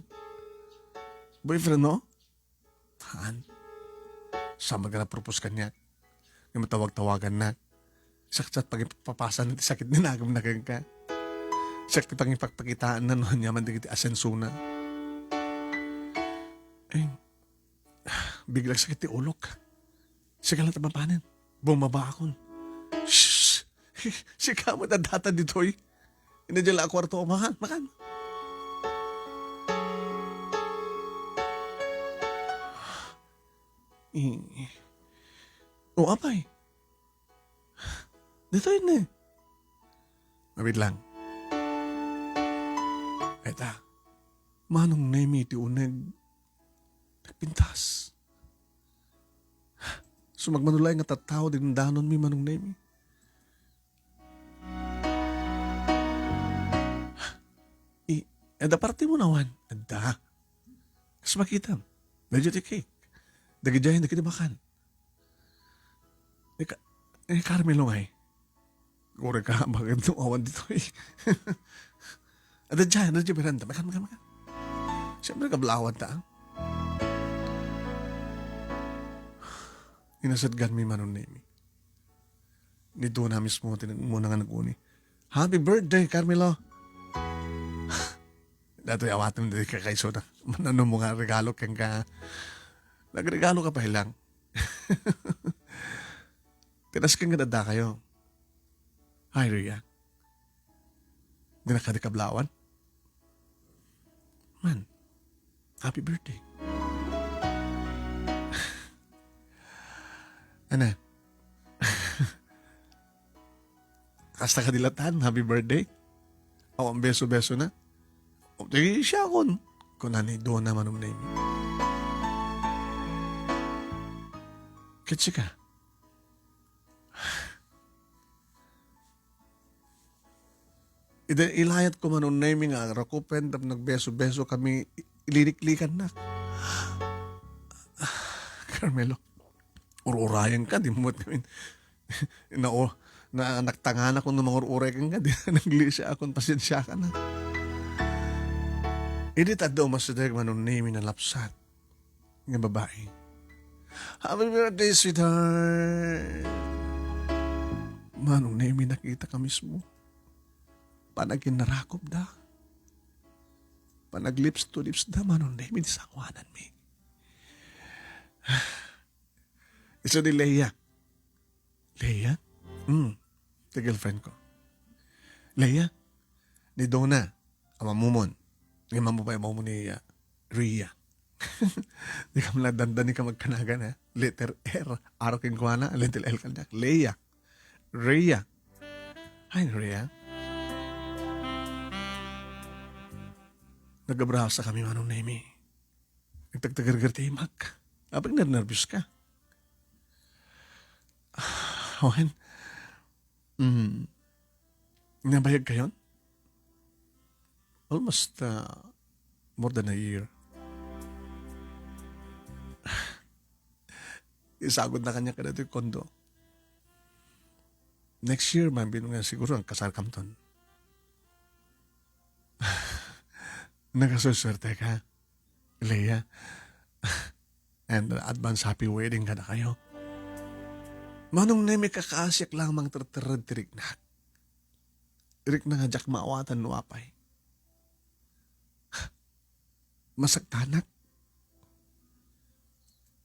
Boyfriend mo? Haan. Saan man ka na-propose kaniak? Nga matawag-tawagan na. Saksat pagipapasa na ti sakit ni nagem na kenka. Siak ti pangipakpakitaan na no ania man dagiti asenso na. Eh, biglang sakit ti ulok. Sige lang ta mapanen. Bumaba akon. Shh! Sika met a data ditoy. Ina dyan la a kwarto, makan, makan. Eh, o, apay. Ditoy ne. Mabit lang. Eta, Manong Nemi ti uneg. Nagpintas. Sumagmano laeng nga tattao ti dandanonmi, Manong Nemi. I, adda party mo nawan? Adda. Kas makitam. Medyo ti cake. Dagidiay, dagidi makan. Ni Ka-, ni Carmelo ngay. Kore ka, bakit no awan ditoy? Adda dyan, adda dyan, beranda. Makan, makan, makan. Siyempre, kablawan ta, ah. Inasadgan mi Manong Nemi. Ni Dona mismo, ti nag-, muna nga nag-uni. "Happy birthday, Carmelo!" Datoy awatem ditoy kakaisuna. Manano mo nga regalo kenka? Nagregalo ka pa lang. Tinasken nga dadda kayo. Hi, Ria. Di na kadi kablawan? Man, happy birthday. Ana? Kasta ka dilatan, happy birthday. Awan beso-beso na. O, di siya akon. Kuna ni Dona Manong Nemi. Ketsi ka. Ida ilayat ko Manong Nemi nga rakupen tapno nagbeso-beso kami, i-, ililiklikan na. Carmelo, ur-urayan ka, di mo met kami. Na, o, na, naktangana ko no mangur-uray ka nga, di na naglisi akon, pasensya ka na. Idi tadda umasideg Manong Nemi nalapsat nga babai. "Happy birthday, sweetheart!" Manong Nemi, nakita ka mismo. Panaginnarakop da. Panag-lips to lips da, Manong Nemi, di sanguanan mi. Isu ni Leia. Leia? Hmm. Ti girlfriend ko. Leia? Ni Dona. Amamumon. Nga mamupay mo ni, ah, Ria. Di ka man dandani ka magkanagan, ha? Letter R. Aro kenkuana, letter L kaniak. Leia. Ria. Hi, Ria. Nagabrasa kami, Manong Nemi. Nagtagtagargar ti imak. Apay nga nerbios ka? Awan. Mm. Nabayag kayon? Almost, uh, more than a year. Isagod na kanya kada ito'y kondo. Next year, mabino nga siguro ang kasar kamton. Nagasusuerte ka, Leia. And advance happy wedding kadakayo. Manong Nemi, kakaasiak lang mangtertered ti riknak. Rikna nga diak maawatan no apay. Masaktanak.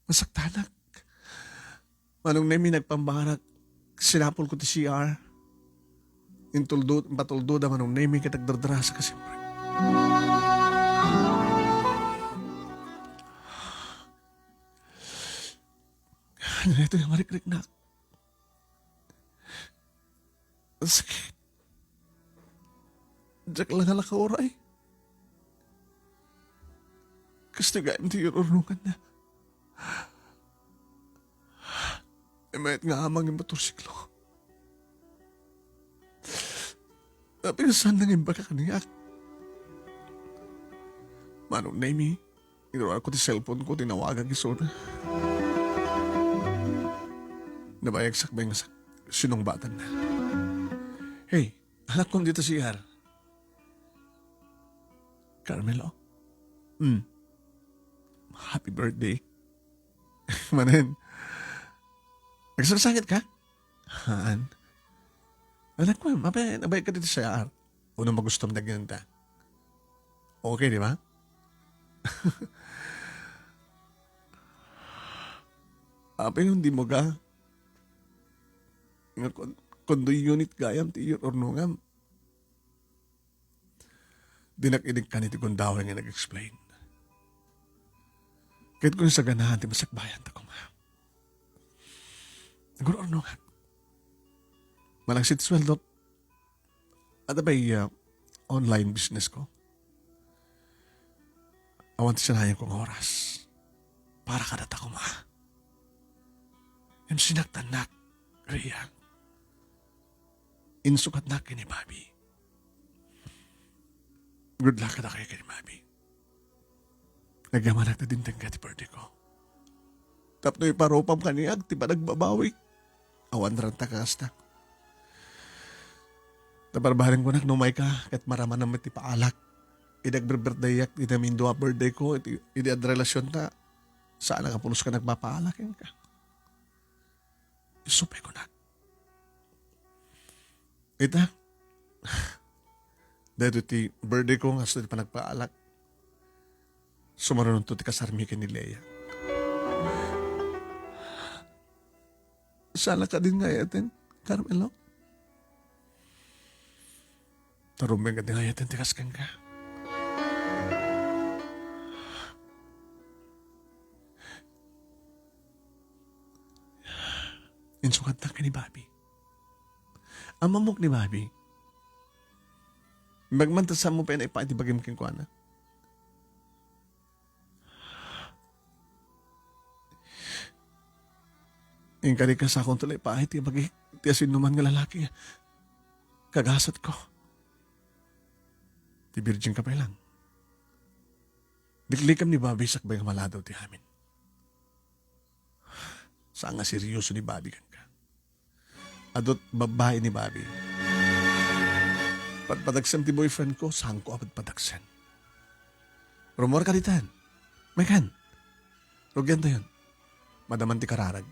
Masaktanak. Manong Nemi, nagpambarak. Sinapol ko ti C R. Intuldo, impatuldo da Manong Nemi ket agdardarasa ka siyempre. Ano ito yung marikriknak? Sakit. Diak la nga nakauray. Kastoy gayam ti ur-urnonganna. Imayat nga amang yung motorsiklo. Apay nga saan nang imbaka kaniak? Manong Nemi, inruar ko ti cellphone ko, tinawagak isuna. Nabayag sakbay nga sak-, sinungbatanna. Hey, anak kong dito si R. Carmelo? Hmm. Happy birthday. Manen. Nagsangsangit ka? Haan. Anak ko, mape, nabayag ka dito sa R. Uno magustom na ganyan ta. Okay, di ba? Apay, hindi mo ka? Nga kon-, kondo unit gayam ti iyur-urnongam. Dinak inikkan iti gundaway nga nag-explain. Ket kun saganaan ti masakbayan ta koma. Nagururnongak. Malagsit suweldok. Adda pay, ah, online business ko. Awan ti sinayan ko nga oras para kadata koma. Ngem sinaktannak, Rhea. Insukatnak ken ni Bobby. Good luck kadakayo ken ni Bobby. Nagyamanak ti dimtengka ti birthday ko. Tapno iparupam kaniak ti panagbabawi. Awan ranta kasta. Nabarbareng kunak no umay ka, ket maramanam met ti paalak. Idi agbirbirdayyak, idi namindua birthday ko, iti, idi adda relasion ta, saan nga pulos ka nagpapaala kenka. Isu pay kunak. Ita, daytoy ti birthday ko, nga ti panagpaalak. Sumarunonto ti kasarmi ken ni Lea. Saan ka din nga ayaten, Carmelo? Tarumeng ka din nga ayaten ti kas kenka. Insukatnak ken ni Bobby. Ammok ni Bobby. Magmantasammo pay naipaay ti bagim kenkuana. Inkari kasakon ti ipaay ti bagik ti asinnuman nga lalaki. Kagasatko. Ti virgin ka pay lang. Liklikam ni Bobby sakbay nga maladaw ti amin. Saan nga seryoso ni Bobby kenka. Adut babbai ni Bobby. Padpadagsem ti boyfriend ko, saanko a padpadagsen. Rummuar ka ditan. Mekan. Rugian tayon. Madaman ti kararag.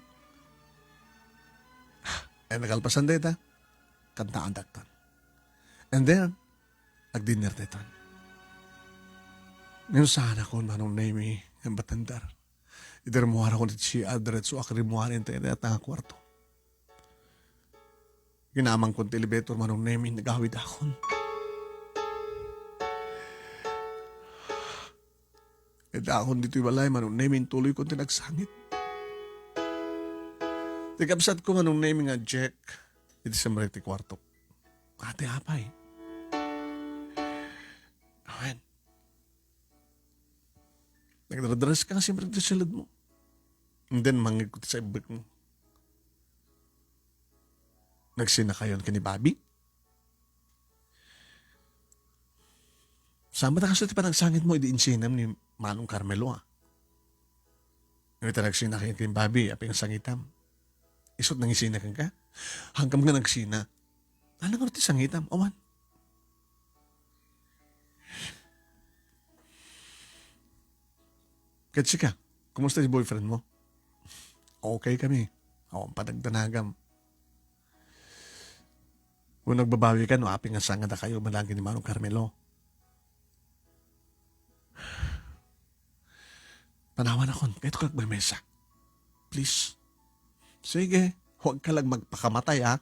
Ay, nakalpasan dayta. Kantaan daktan. And then, agdinner daytan. Ngem saan a kon manong Nemi, ang batandar. Idi rummuarakon iti C R, diretso ak rummuar iti dayta nga kuarto. Kinamangkon ti elevator, manong Nemi, nagawidakon. Iti akon ditoy balay, manong Nemi, intuloykon ti nagsangit. Ti kabsatko, manong Nemi, nga Jack, iti simrek ti kuarto. Ate, apay. Awen. Nagdradres ka nga simrek ti sulod mo. And then, mangngeg ko ti saibbek mo. Nagsina kayon ken ni Bobby? Saan met a kastoy ti panagsangit mo idi insinam ni Manong Carmelo, a? Ngem ita nagsina kayon ken ni Bobby, apay nga sangitam? Isut nangisina kenka? Hankam nga nagsina. Ano nga ti sangitam? Awan. Ket sika, kumusta ti boyfriend mo? Okay kami. Awan panagdanagam. Kung nagbabawi ka, no apay nga sangada kayo managin ni Manong Carmelo. Panawanakon, kayatko ka agmamesa. Please. Sige, huwag ka lang magpakamatay, ha?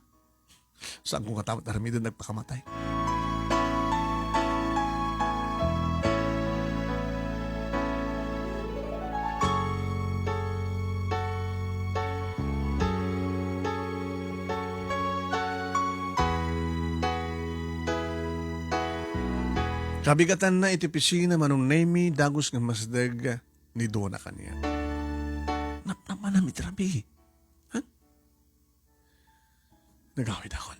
Saan ko nga tamat aramiden nagpakamatay? Kabigatanna iti opisina, Manong Nemy, dagus nga masdeg ni Dona kaniak. Napnapanam iti rabii. Ha? Nagawidakon.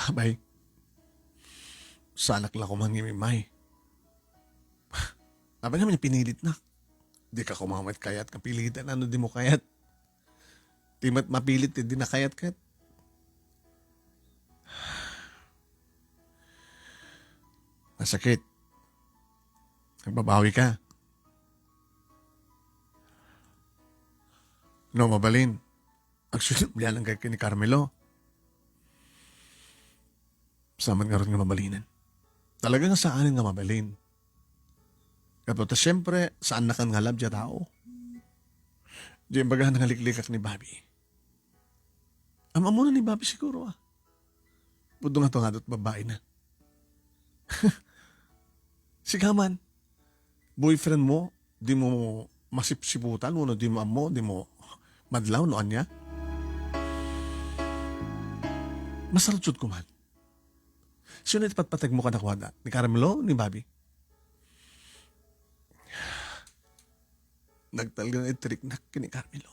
Abay, saanak la koma nga immay. Apay ngamin pinilitnak? Dika koma met kayat nga pilitan no dimo kayat. Ti met mapilit ti dina kayat ket. Masakit. Nagbabawi ka. No mabalin, agsubli laeng ka ken ni Carmelo. Saan man ngarud nga mabalinen? Talaga nga saanen nga mabalin. Gapu ta siyempre, saannakan nga love diay tao. Diay imbagana nga liklikak ni Bobby. Am-ammona ni Bobby siguro, ah. Pudno nga to nga adda babaina. Sika man, boyfriend mo, dimo masipsiputan, wenno dimo ammo, dimo madlaw no ania? Masarudsuod ko man. Sino ti patpategmo kadakuada? Ni Carmelo, ni Bobby? Nagtalgana ti riknak ken ni Carmelo.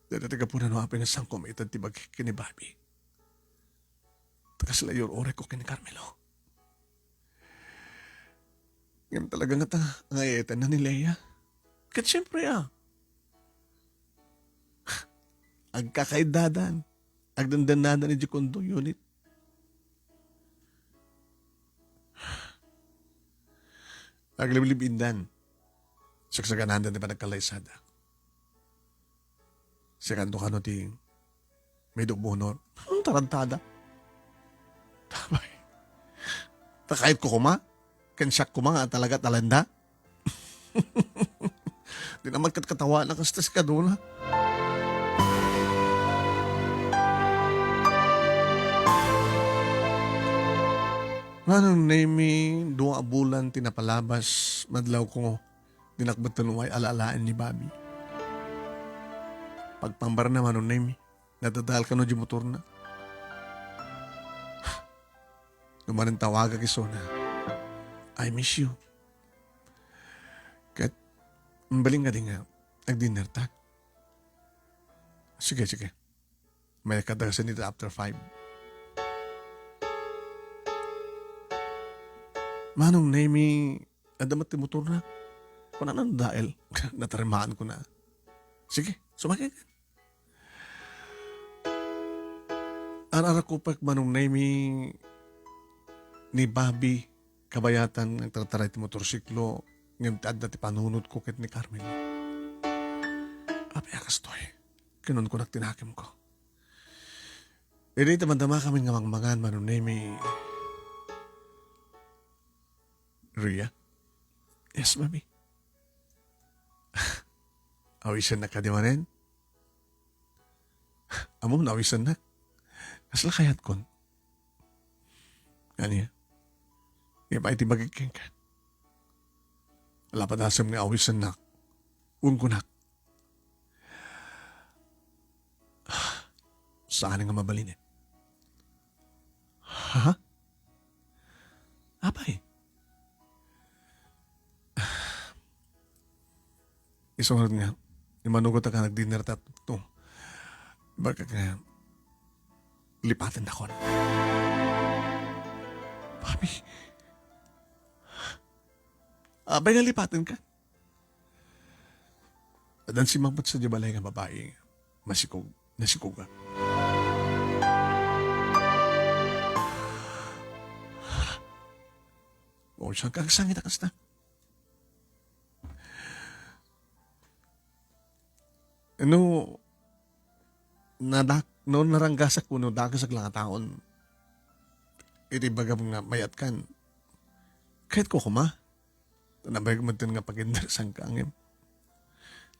Dayta ti gapuna no apay nga saanko maited ti bagik ken ni Bobby. Ta kasla iyur-urekko ken ni Carmelo. Ngem talaga ngata nga iyatenna ni Lea. Ket siyempre, ah. Agkakaiddadan. Agdandannadan idiay condo unit. Aglibindan. Sagsaganaanda ti panagkallaysada. Sikanto kano ti maid of honor. Hmm, tarantada. Tabay. Ta kayatko koma? Ken siak koma nga talaga talenda? Di naman ket katawanak kasta si Kaduna. Manong Nemy, dua a bulan ti napalabas, madlawko, dinak met ken uway alaalaen ni Bobby. Pagpambarna, Manong Nemy, nadadael kano diay motorna. Numan tawagak isuna, "I miss you." Ket, mabalin kadi nga agdinnerta? Sige, sige. Mayat ka dagsen ita after five. Manong Nemy, adda met ti motorna. Kunana no dael. Natarimaan ko na. Sige, sumakay ka. Ar-arakupek, Manong Nemy, ni Bobby, kabayatan nga agtartaray ti motorsiklo, ngem ti adda ti panunotko ket ni Carmen. Apay a kastoy? Kinunkunak ti nakemko. Idi ta mandamakamin nga mangmangan, Manong Nemy. Ria? Yes, Mami. Awisennak kadi manen? Ammom no awisennak. Kasla kayatkon? Ania? Ngem apay ti bagik kenka? Ala padasem nga awisennak. Kunkunak. Saan nga mabalin, eh? Ha? Apay? Isu ngarud nga, imanugot a nga nagdinner ta to. Baka nga, lipatennakon. Papi. Apay nga lipatenka? Addan simmang met sadiay balay nga babai. Masikog. Nasikoga. O, saan ka agsangit a kasta? No, nadak-, no naranggasak wenno dakesek la nga taon, iti ibagam nga mayatkan, kayatko koma. Nabayag met nga pagindarsanka, ngem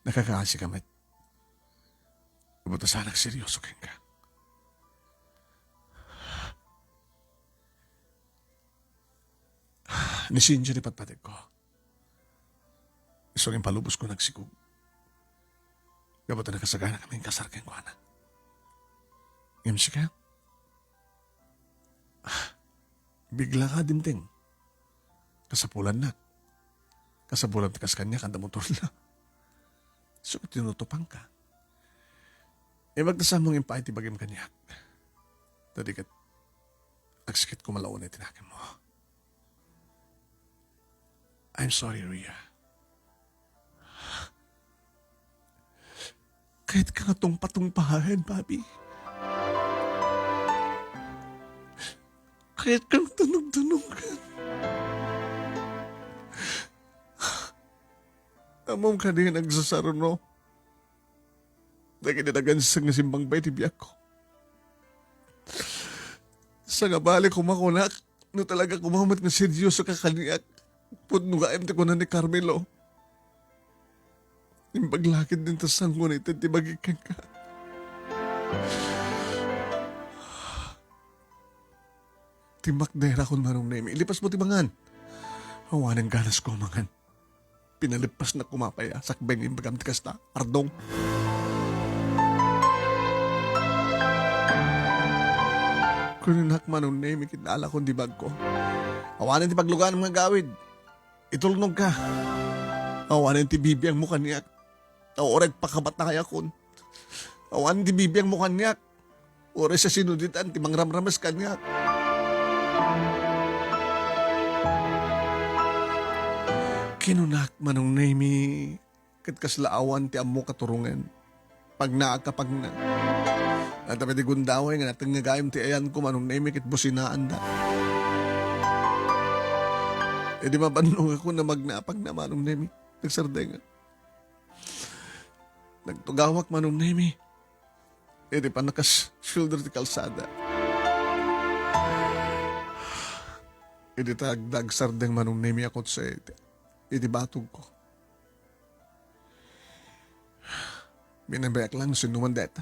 nakakaasika met. Ibuta sanak seryoso kenka. Ni Cynthia ti patpategko. Isu nga impalubos ko nagsikog. Gapu ta nakasagana kami kasar kenkuana. Ngem sika? Ah, bigla ka dimteng. Kasapulannak. Kasapulan ti kas kaniak, adda motorna. So, tinutupangka. Imbag ta saan mo nga impaay ti bagim kaniak. Dadi ket, agsikit ko malauna iti nakemmo. I'm sorry, Rhea. Kayatka nga tungpatungpaen, Bobby. Kayatka nga tunogtunogan. Ammom kadi nga nagsasaruno dagiti naganseng nga simmangbay ti biagko. Sangabali koma kunak, no talaga koma met nga seryoso ka kaniak, pudno gayam ti kuna ni Carmelo. Imbag la ket dinta sango nga ited ti bagik kenka. Timmakder akon, Manong Nemi. Lipas mo ti mangan. Awanen ganas ko mangan. Pinalipasnak koma pay a sakbay nga imbagam ti kasta, Ardong. Kunak, Manong Nemi, kinalakon di bagko. Awanen ti pagluganam nga gawid. Itulnogka. Awanen ti bibiangmo kaniak. Ta uray pakabatayakon. Awanen ti bibiangmo kaniak. Uray sa sinuditan ti mangramrames kaniak. Kinunak, Manong Nemi, ket kasla awan ti ammok a turongen. Pagnaak a pagna. Adda pay ti gundaway nga natengngegayam ti ayanko, Manong Nemi, ket businaanda. Idi mabannogakon a magna a pagna, Manong Nemi, nagsardengak. Nagtugawak, Manong Nemi. Idi pannakas-shoulder ti kalsada. Idi ta agdagsardeng, Manong Nemi, a kotse iti, iti batogko. Binabayak lang no sinoman dayta.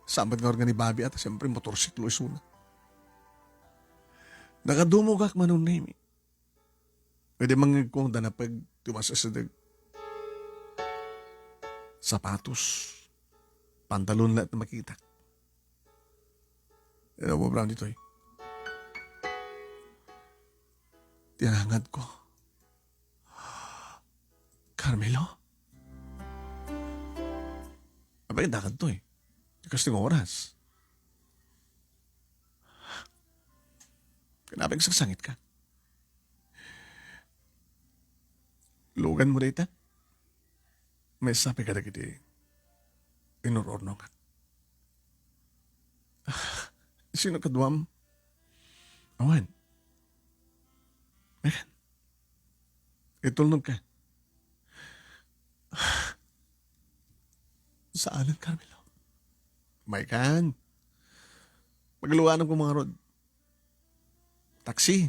Saan met nga urga ni Bobby a ta, siyempre, motorsiklo isuna. Nakadumogak, Manong Nemi. Idi mangngegko, adda napeg ti umasideg. Sapatos, pantalon la ti makitak. Ano mo, Brown, ditoy? Ti nangadko. Carmelo? Apay, dakad to eh. Di kasting oras. Kanapay agsangsangit ka. Lugan mo dayta? Maysa pay kadagiti inur-urnongan. Sino kaduam? Awan. Megan. Itulnog ka. Saanen, Carmelo? Maykan. Pagluanam ko mga rod. Taxi.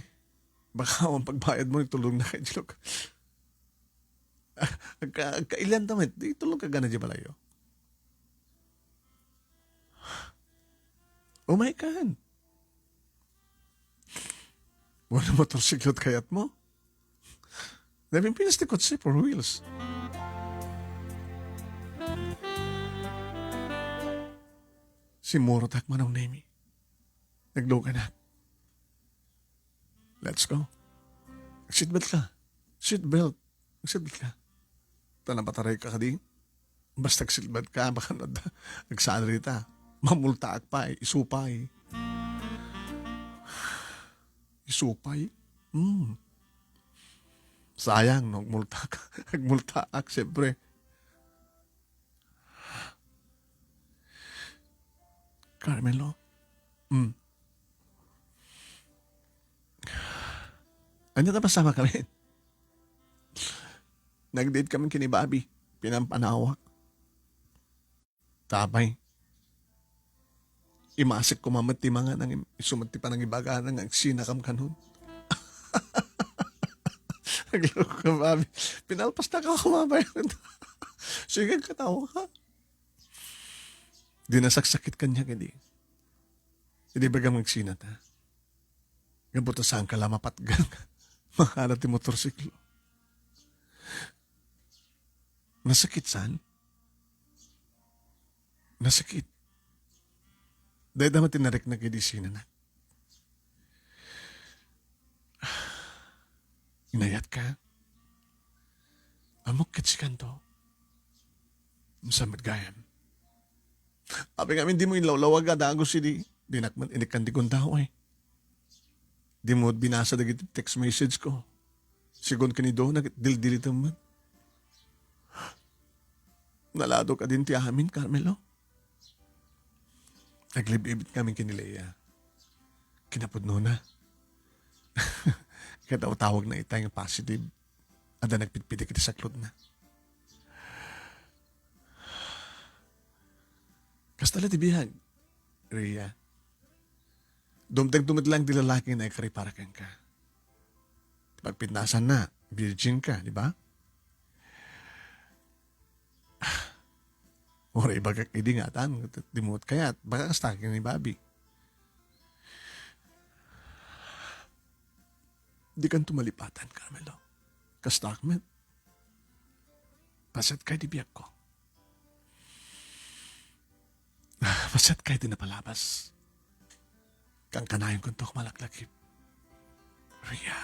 Baka awan pagbayad mo, itulog na kayo, Jilog. Agka-, agkailian ta met, di tulog ka gana di balayo. Oh my God. Wala motorsiklo kayat mo? Nabing pinas ti kotse, four wheels. Simuro tak, Manong Nemi. Nagluganak. Let's go. Seatbelt ka. Seatbelt. Seatbelt ka. Ta napataray ka kadi. Basta agseatbelt ka, baka na, agsaan rita. Mamultaak pay, isupay. Isupay? Hmm. Sayang, no? Agmultaak. Agmultaak, siyempre. Carmelo? Hmm. Ania ta pasama kami? Nag-date kami ken ni Bobby. Pinampanawak. Apay, imasek koma met ti mangan, isu met ti panangibagana nga agsinakam kanon. Nagloko ka, Bobby. Pinalpasta ka, kumabay. Sige, katawa ka. Di nasaksakit kaniak idi. Idi bagam agsinata. Gapu ta saan ka la mapatgan. Makala ti motorsiklo. Nasakit saan? Nasakit. Dayta met ti nariknak idi sinana. Inayat ka? Ammok ket sikanto. Saan met gayam? Apay ngamin dimo inlawlawag a dagus idi. Dinak met inikkan ti kundaw, eh. Dimo binasa dagiti text message ko. Sigun ken ni Dona, dildilitem met. Naladok adin ti amin, Carmelo. Aglib-ibit ngamin ken ni Lea. Kinapudnona. Ket awtawagna itay nga positive. Adda nagpitpitik iti saklotna. Kasta la ti biag, Ria. Dumteng met lang ti lalaki nga naikaripara kenka. Pagpitnasanna, virgin ka, di ba? Uray ibagak idi nga atan, di mo kayat, baka kasta ken ni Bobby. Di kanto malipatan, Carmelo. Kasta met. Paset kay di biag ko. Paset kay di napalabas. Kankanayon kunto malaklakip. Ria.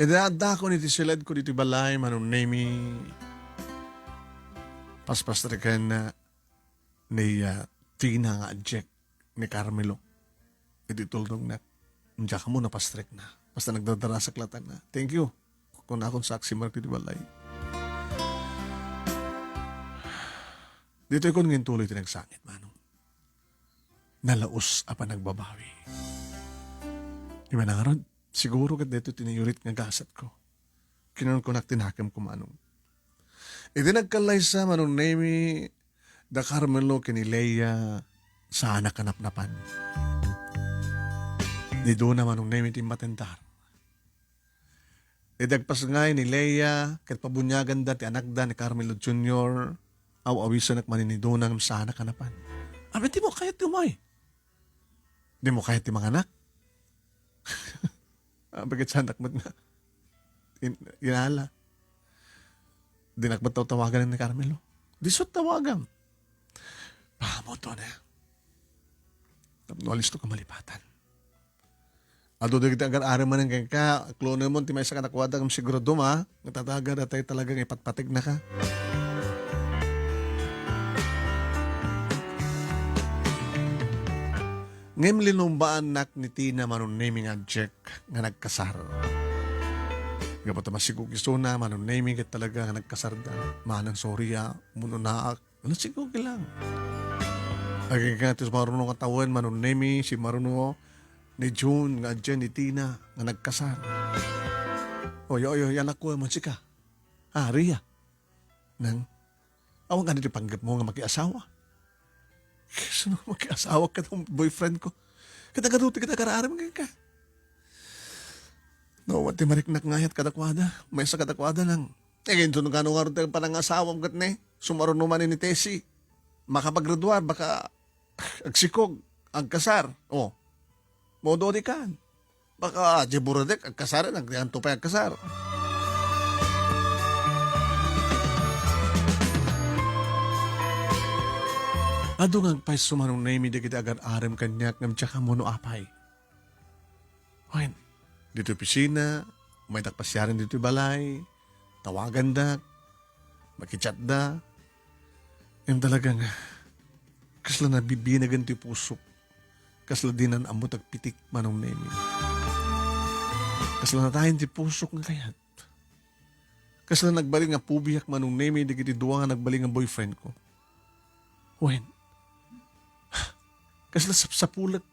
Ida addakon iti siledko ditoy balay, Manong Nemi. Paspastreken ni, ah, Tina nga ajek ni Carmelo. Iti tulnognak. Diak ammo napastrekna. Basta nagdadarasak latanna. Thank you. Kunakon saksi man iti balay. Ditoy kon nga intuloy ti nagsangit, Manong. Nalaus a panagbabawi. Imanarod, siguro ket daytoy ti nayurit nga gasatko. Kinunkunak ti nakemko, Manong. Iti nagkallaysa, Manong Nemi, da Carmelo ken ni Lea, saanak a napnapan. Ni Dona, Manong Nemi, ti matendar. Idi agpasngay ni Lea ket pabuniaganda ti anakda ni Carmelo Junior, aw-awisenak manen ni Dona ngem saanak a napan. Abi, dimo kayat ti umay? Dimo kayat ti manganak? Abi, ket saanak met nga in-, inala. Dinak met tawtawagan ni Carmelo. Disso tawagam. Paammoto na. Tapno alisto ka malipatan. Adu dagiti agar-arem manen kenka, klonemon ti maysa kadakuada ngem sigurado ma, nga tataga datay talaga nga ipatpategnaka. Ngem linumbaannak ni Tina, Manong Nemi, nga ajek nga nagkasar. Gapu ta masigog isuna, Manong Nemi, ket talaga nga nagkasarda. Manang sorry a, mununaak. Ano, sige, okay lang. Agingga ti sumaruno nga tawen, Manong Nemi, si maruno ni June, nga adda ni Tina, nga nagkasar. Oy, oy, oy, anak ko, man sika. Ah, Ria. Nang, awan ka na di panggap mo nga makiasawa. Sino makiasawa ka ng boyfriend ko? Kita ka doon, kita ka raaram ka. No, what ti mariknak nga ayat kadakwada? Maysa kadakwada nang, eh, ginto no kano nga ron tayo panangasawam kat ne? Sumaruno man ni Tessie. Makapaggraduar, baka agsikog, agkasar. Oh. Modo di kan. Baka, di buradek, agkasar, nagdianto pa agkasar. Adu nga agpayso Manong Nemi dagiti agar-arem kaniak ngem diak ammo no apay. Wen, ditoy opisina, maydak pasiaren ditoy balay, tawagandak, makichatda. Ngem talaga nga, kasla nabibinagan ti pusok. Kasla dinan ammo ti agpitik Manong Nemi. Kasla natayen ti pusok nga kayat. Kasla nagbalin nga pubiak Manong Nemi dagiti dua nga nagbalin nga boyfriend ko. Wen, kasla sapsapulek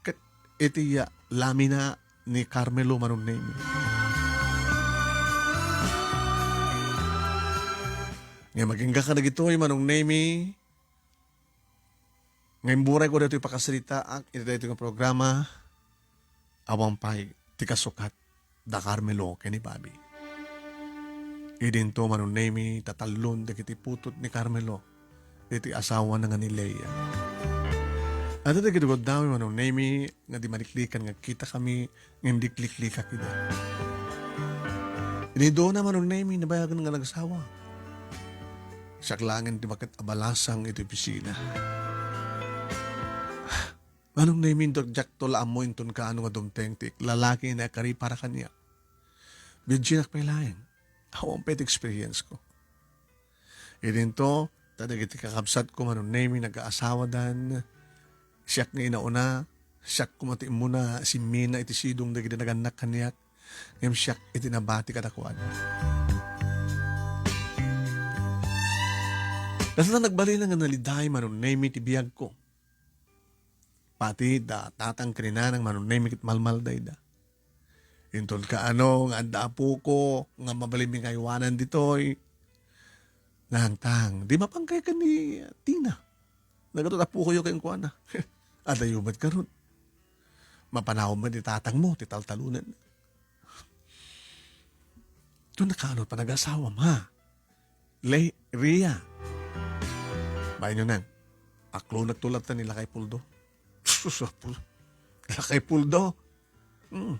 ket iti ya-, lamina ni Carmelo, Manong Nemy. Nga maginggaka dagitoy, Manong Nemy, nga imburay ko ditoy pakasaritaak iti daytoy nga programa, awan pay ti kasukat da Carmelo ken ni Bobby. Idinto, Manong Nemy, tatallon dagiti putot ni Carmelo iti asawana nga ni Lea. Adda dagiti gundaway, Manong Nemy, nga di maliklikan nga agkitakami ngem di liklikak ida. Inidona, Manong Nemy, nabayagen nga nagsawa. Siak laengen ti maket a balasang iti opisina. Manong Nemy, diakto la ammo inton kaano nga dumteng ti lalaki nga akaripara kaniak. Virginak pay laeng. Awan pay ti experience ko. Idinto, ta dagiti kakabsatko, Manong Nemy, nagaasawadan. Siak nga inauna, siak koma ti immuna simmina iti sidong dagiti nagannak kaniak, ngem siak iti nabati kadakuada. Kasla nagbalina nga naliday, Manong Nemy, ti biagko. Pati da tatang ken ni nanang, Manong Nemy, ket malmaldayda. Inton kaano nga adda apoko nga mabalinmi nga aywanan ditoy. Nangtang, di mapangkay ken ni Tina. Nagadu ti apokoyo kenkuana. Adayo met ngarud. Mapanawem met ti tatangmo, ti taltalunan. Ito nakaano pa nag-asawam, ha? Le-, Ria. Bainyo nang. Aklonekto latta ni Lakay Puldo. Sus, apo. Lakay Puldo. Hmm.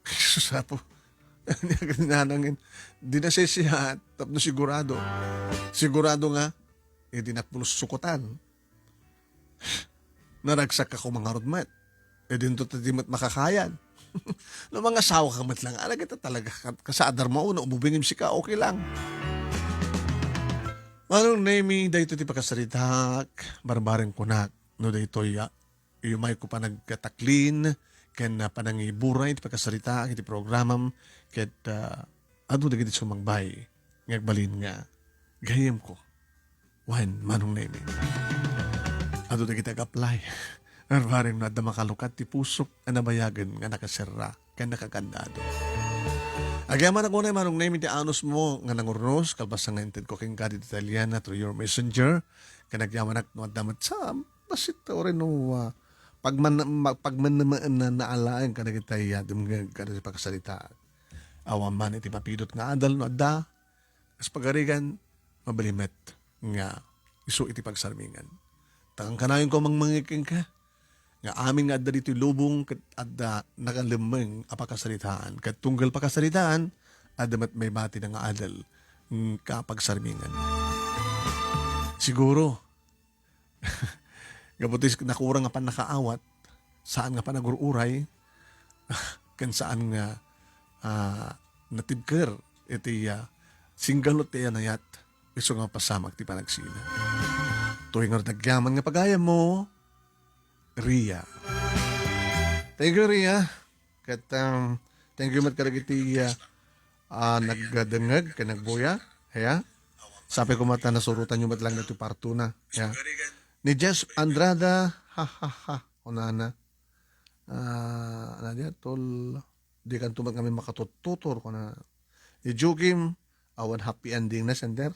Sus, apo. Nanangin. Di na siya siya. Tapno sigurado. Sigurado nga. Eh, di nakpulos sukutan. Naragsak ako mangarod met. Eh, dinto ta di met makakayan. No, mangasawa ka met lang, ala kita talaga, ka-, kasadar mo, no, ububingim sika, okay lang. Manong Nemy, dayto ti pakasaritak, barbareng kunak, no, daytoy, ah, iumay ko panagkataklin, ken, ah, panangiburay ti pakasaritak, iti programam, ket, ah, adu dagiti sumangbay, nga agbalin nga, gayyem ko. Wen, Manong Nemy. Adu dagiti ag-apply. Barbareng no adda makalukat ti pusok a nabayagen nga nakaserra ken nakakandado. Agyamanak unay, Manong Nemy, ti anusmo nga nangurnos, kalpasan nga intedko kenka ditoy Italiana through your messenger. Ken agyamanak no adda met sa, basit, uray no, ah, pagman-, ma-, pagmanmaan na alaen kadagiti, ah, dumngeg kadagiti pakasaritaan. Awan man iti mapidot nga adal no adda, kas pagarigan, mabalin met nga isu iti pagsarmingan. Ta kankanayon ko mangmangngeg kenka, nga amin nga adda ditoy lubong ket adda nakalemmeng a pakasaritaan, ket tunggal pakasaritaan, adda met maibatina nga adal, mm, nga pagsarmingan. Siguro, gapu ti nakurang nga pannakaawat, saan nga panagur-uray, ken saan nga, ah, natibker iti, ah, singgalut ti anayat, isu nga mapasamak ti panagsina. Toy nga nagyaman nga pagayam mo, Ria. Thank you, Ria. Ket, um, thank you met kadagiti, ah, ah, nagdengngeg ken nagbuya. Ya. Sapay koma ta nasurotan yo met lang dagiti partona. Ya. Ni Jess Andrada, ha, ha, ha, kunana. Ah, ano dia, tol, di kanto met kami makatututor, kuna. Ni Joakim, awan happy ending na, sender.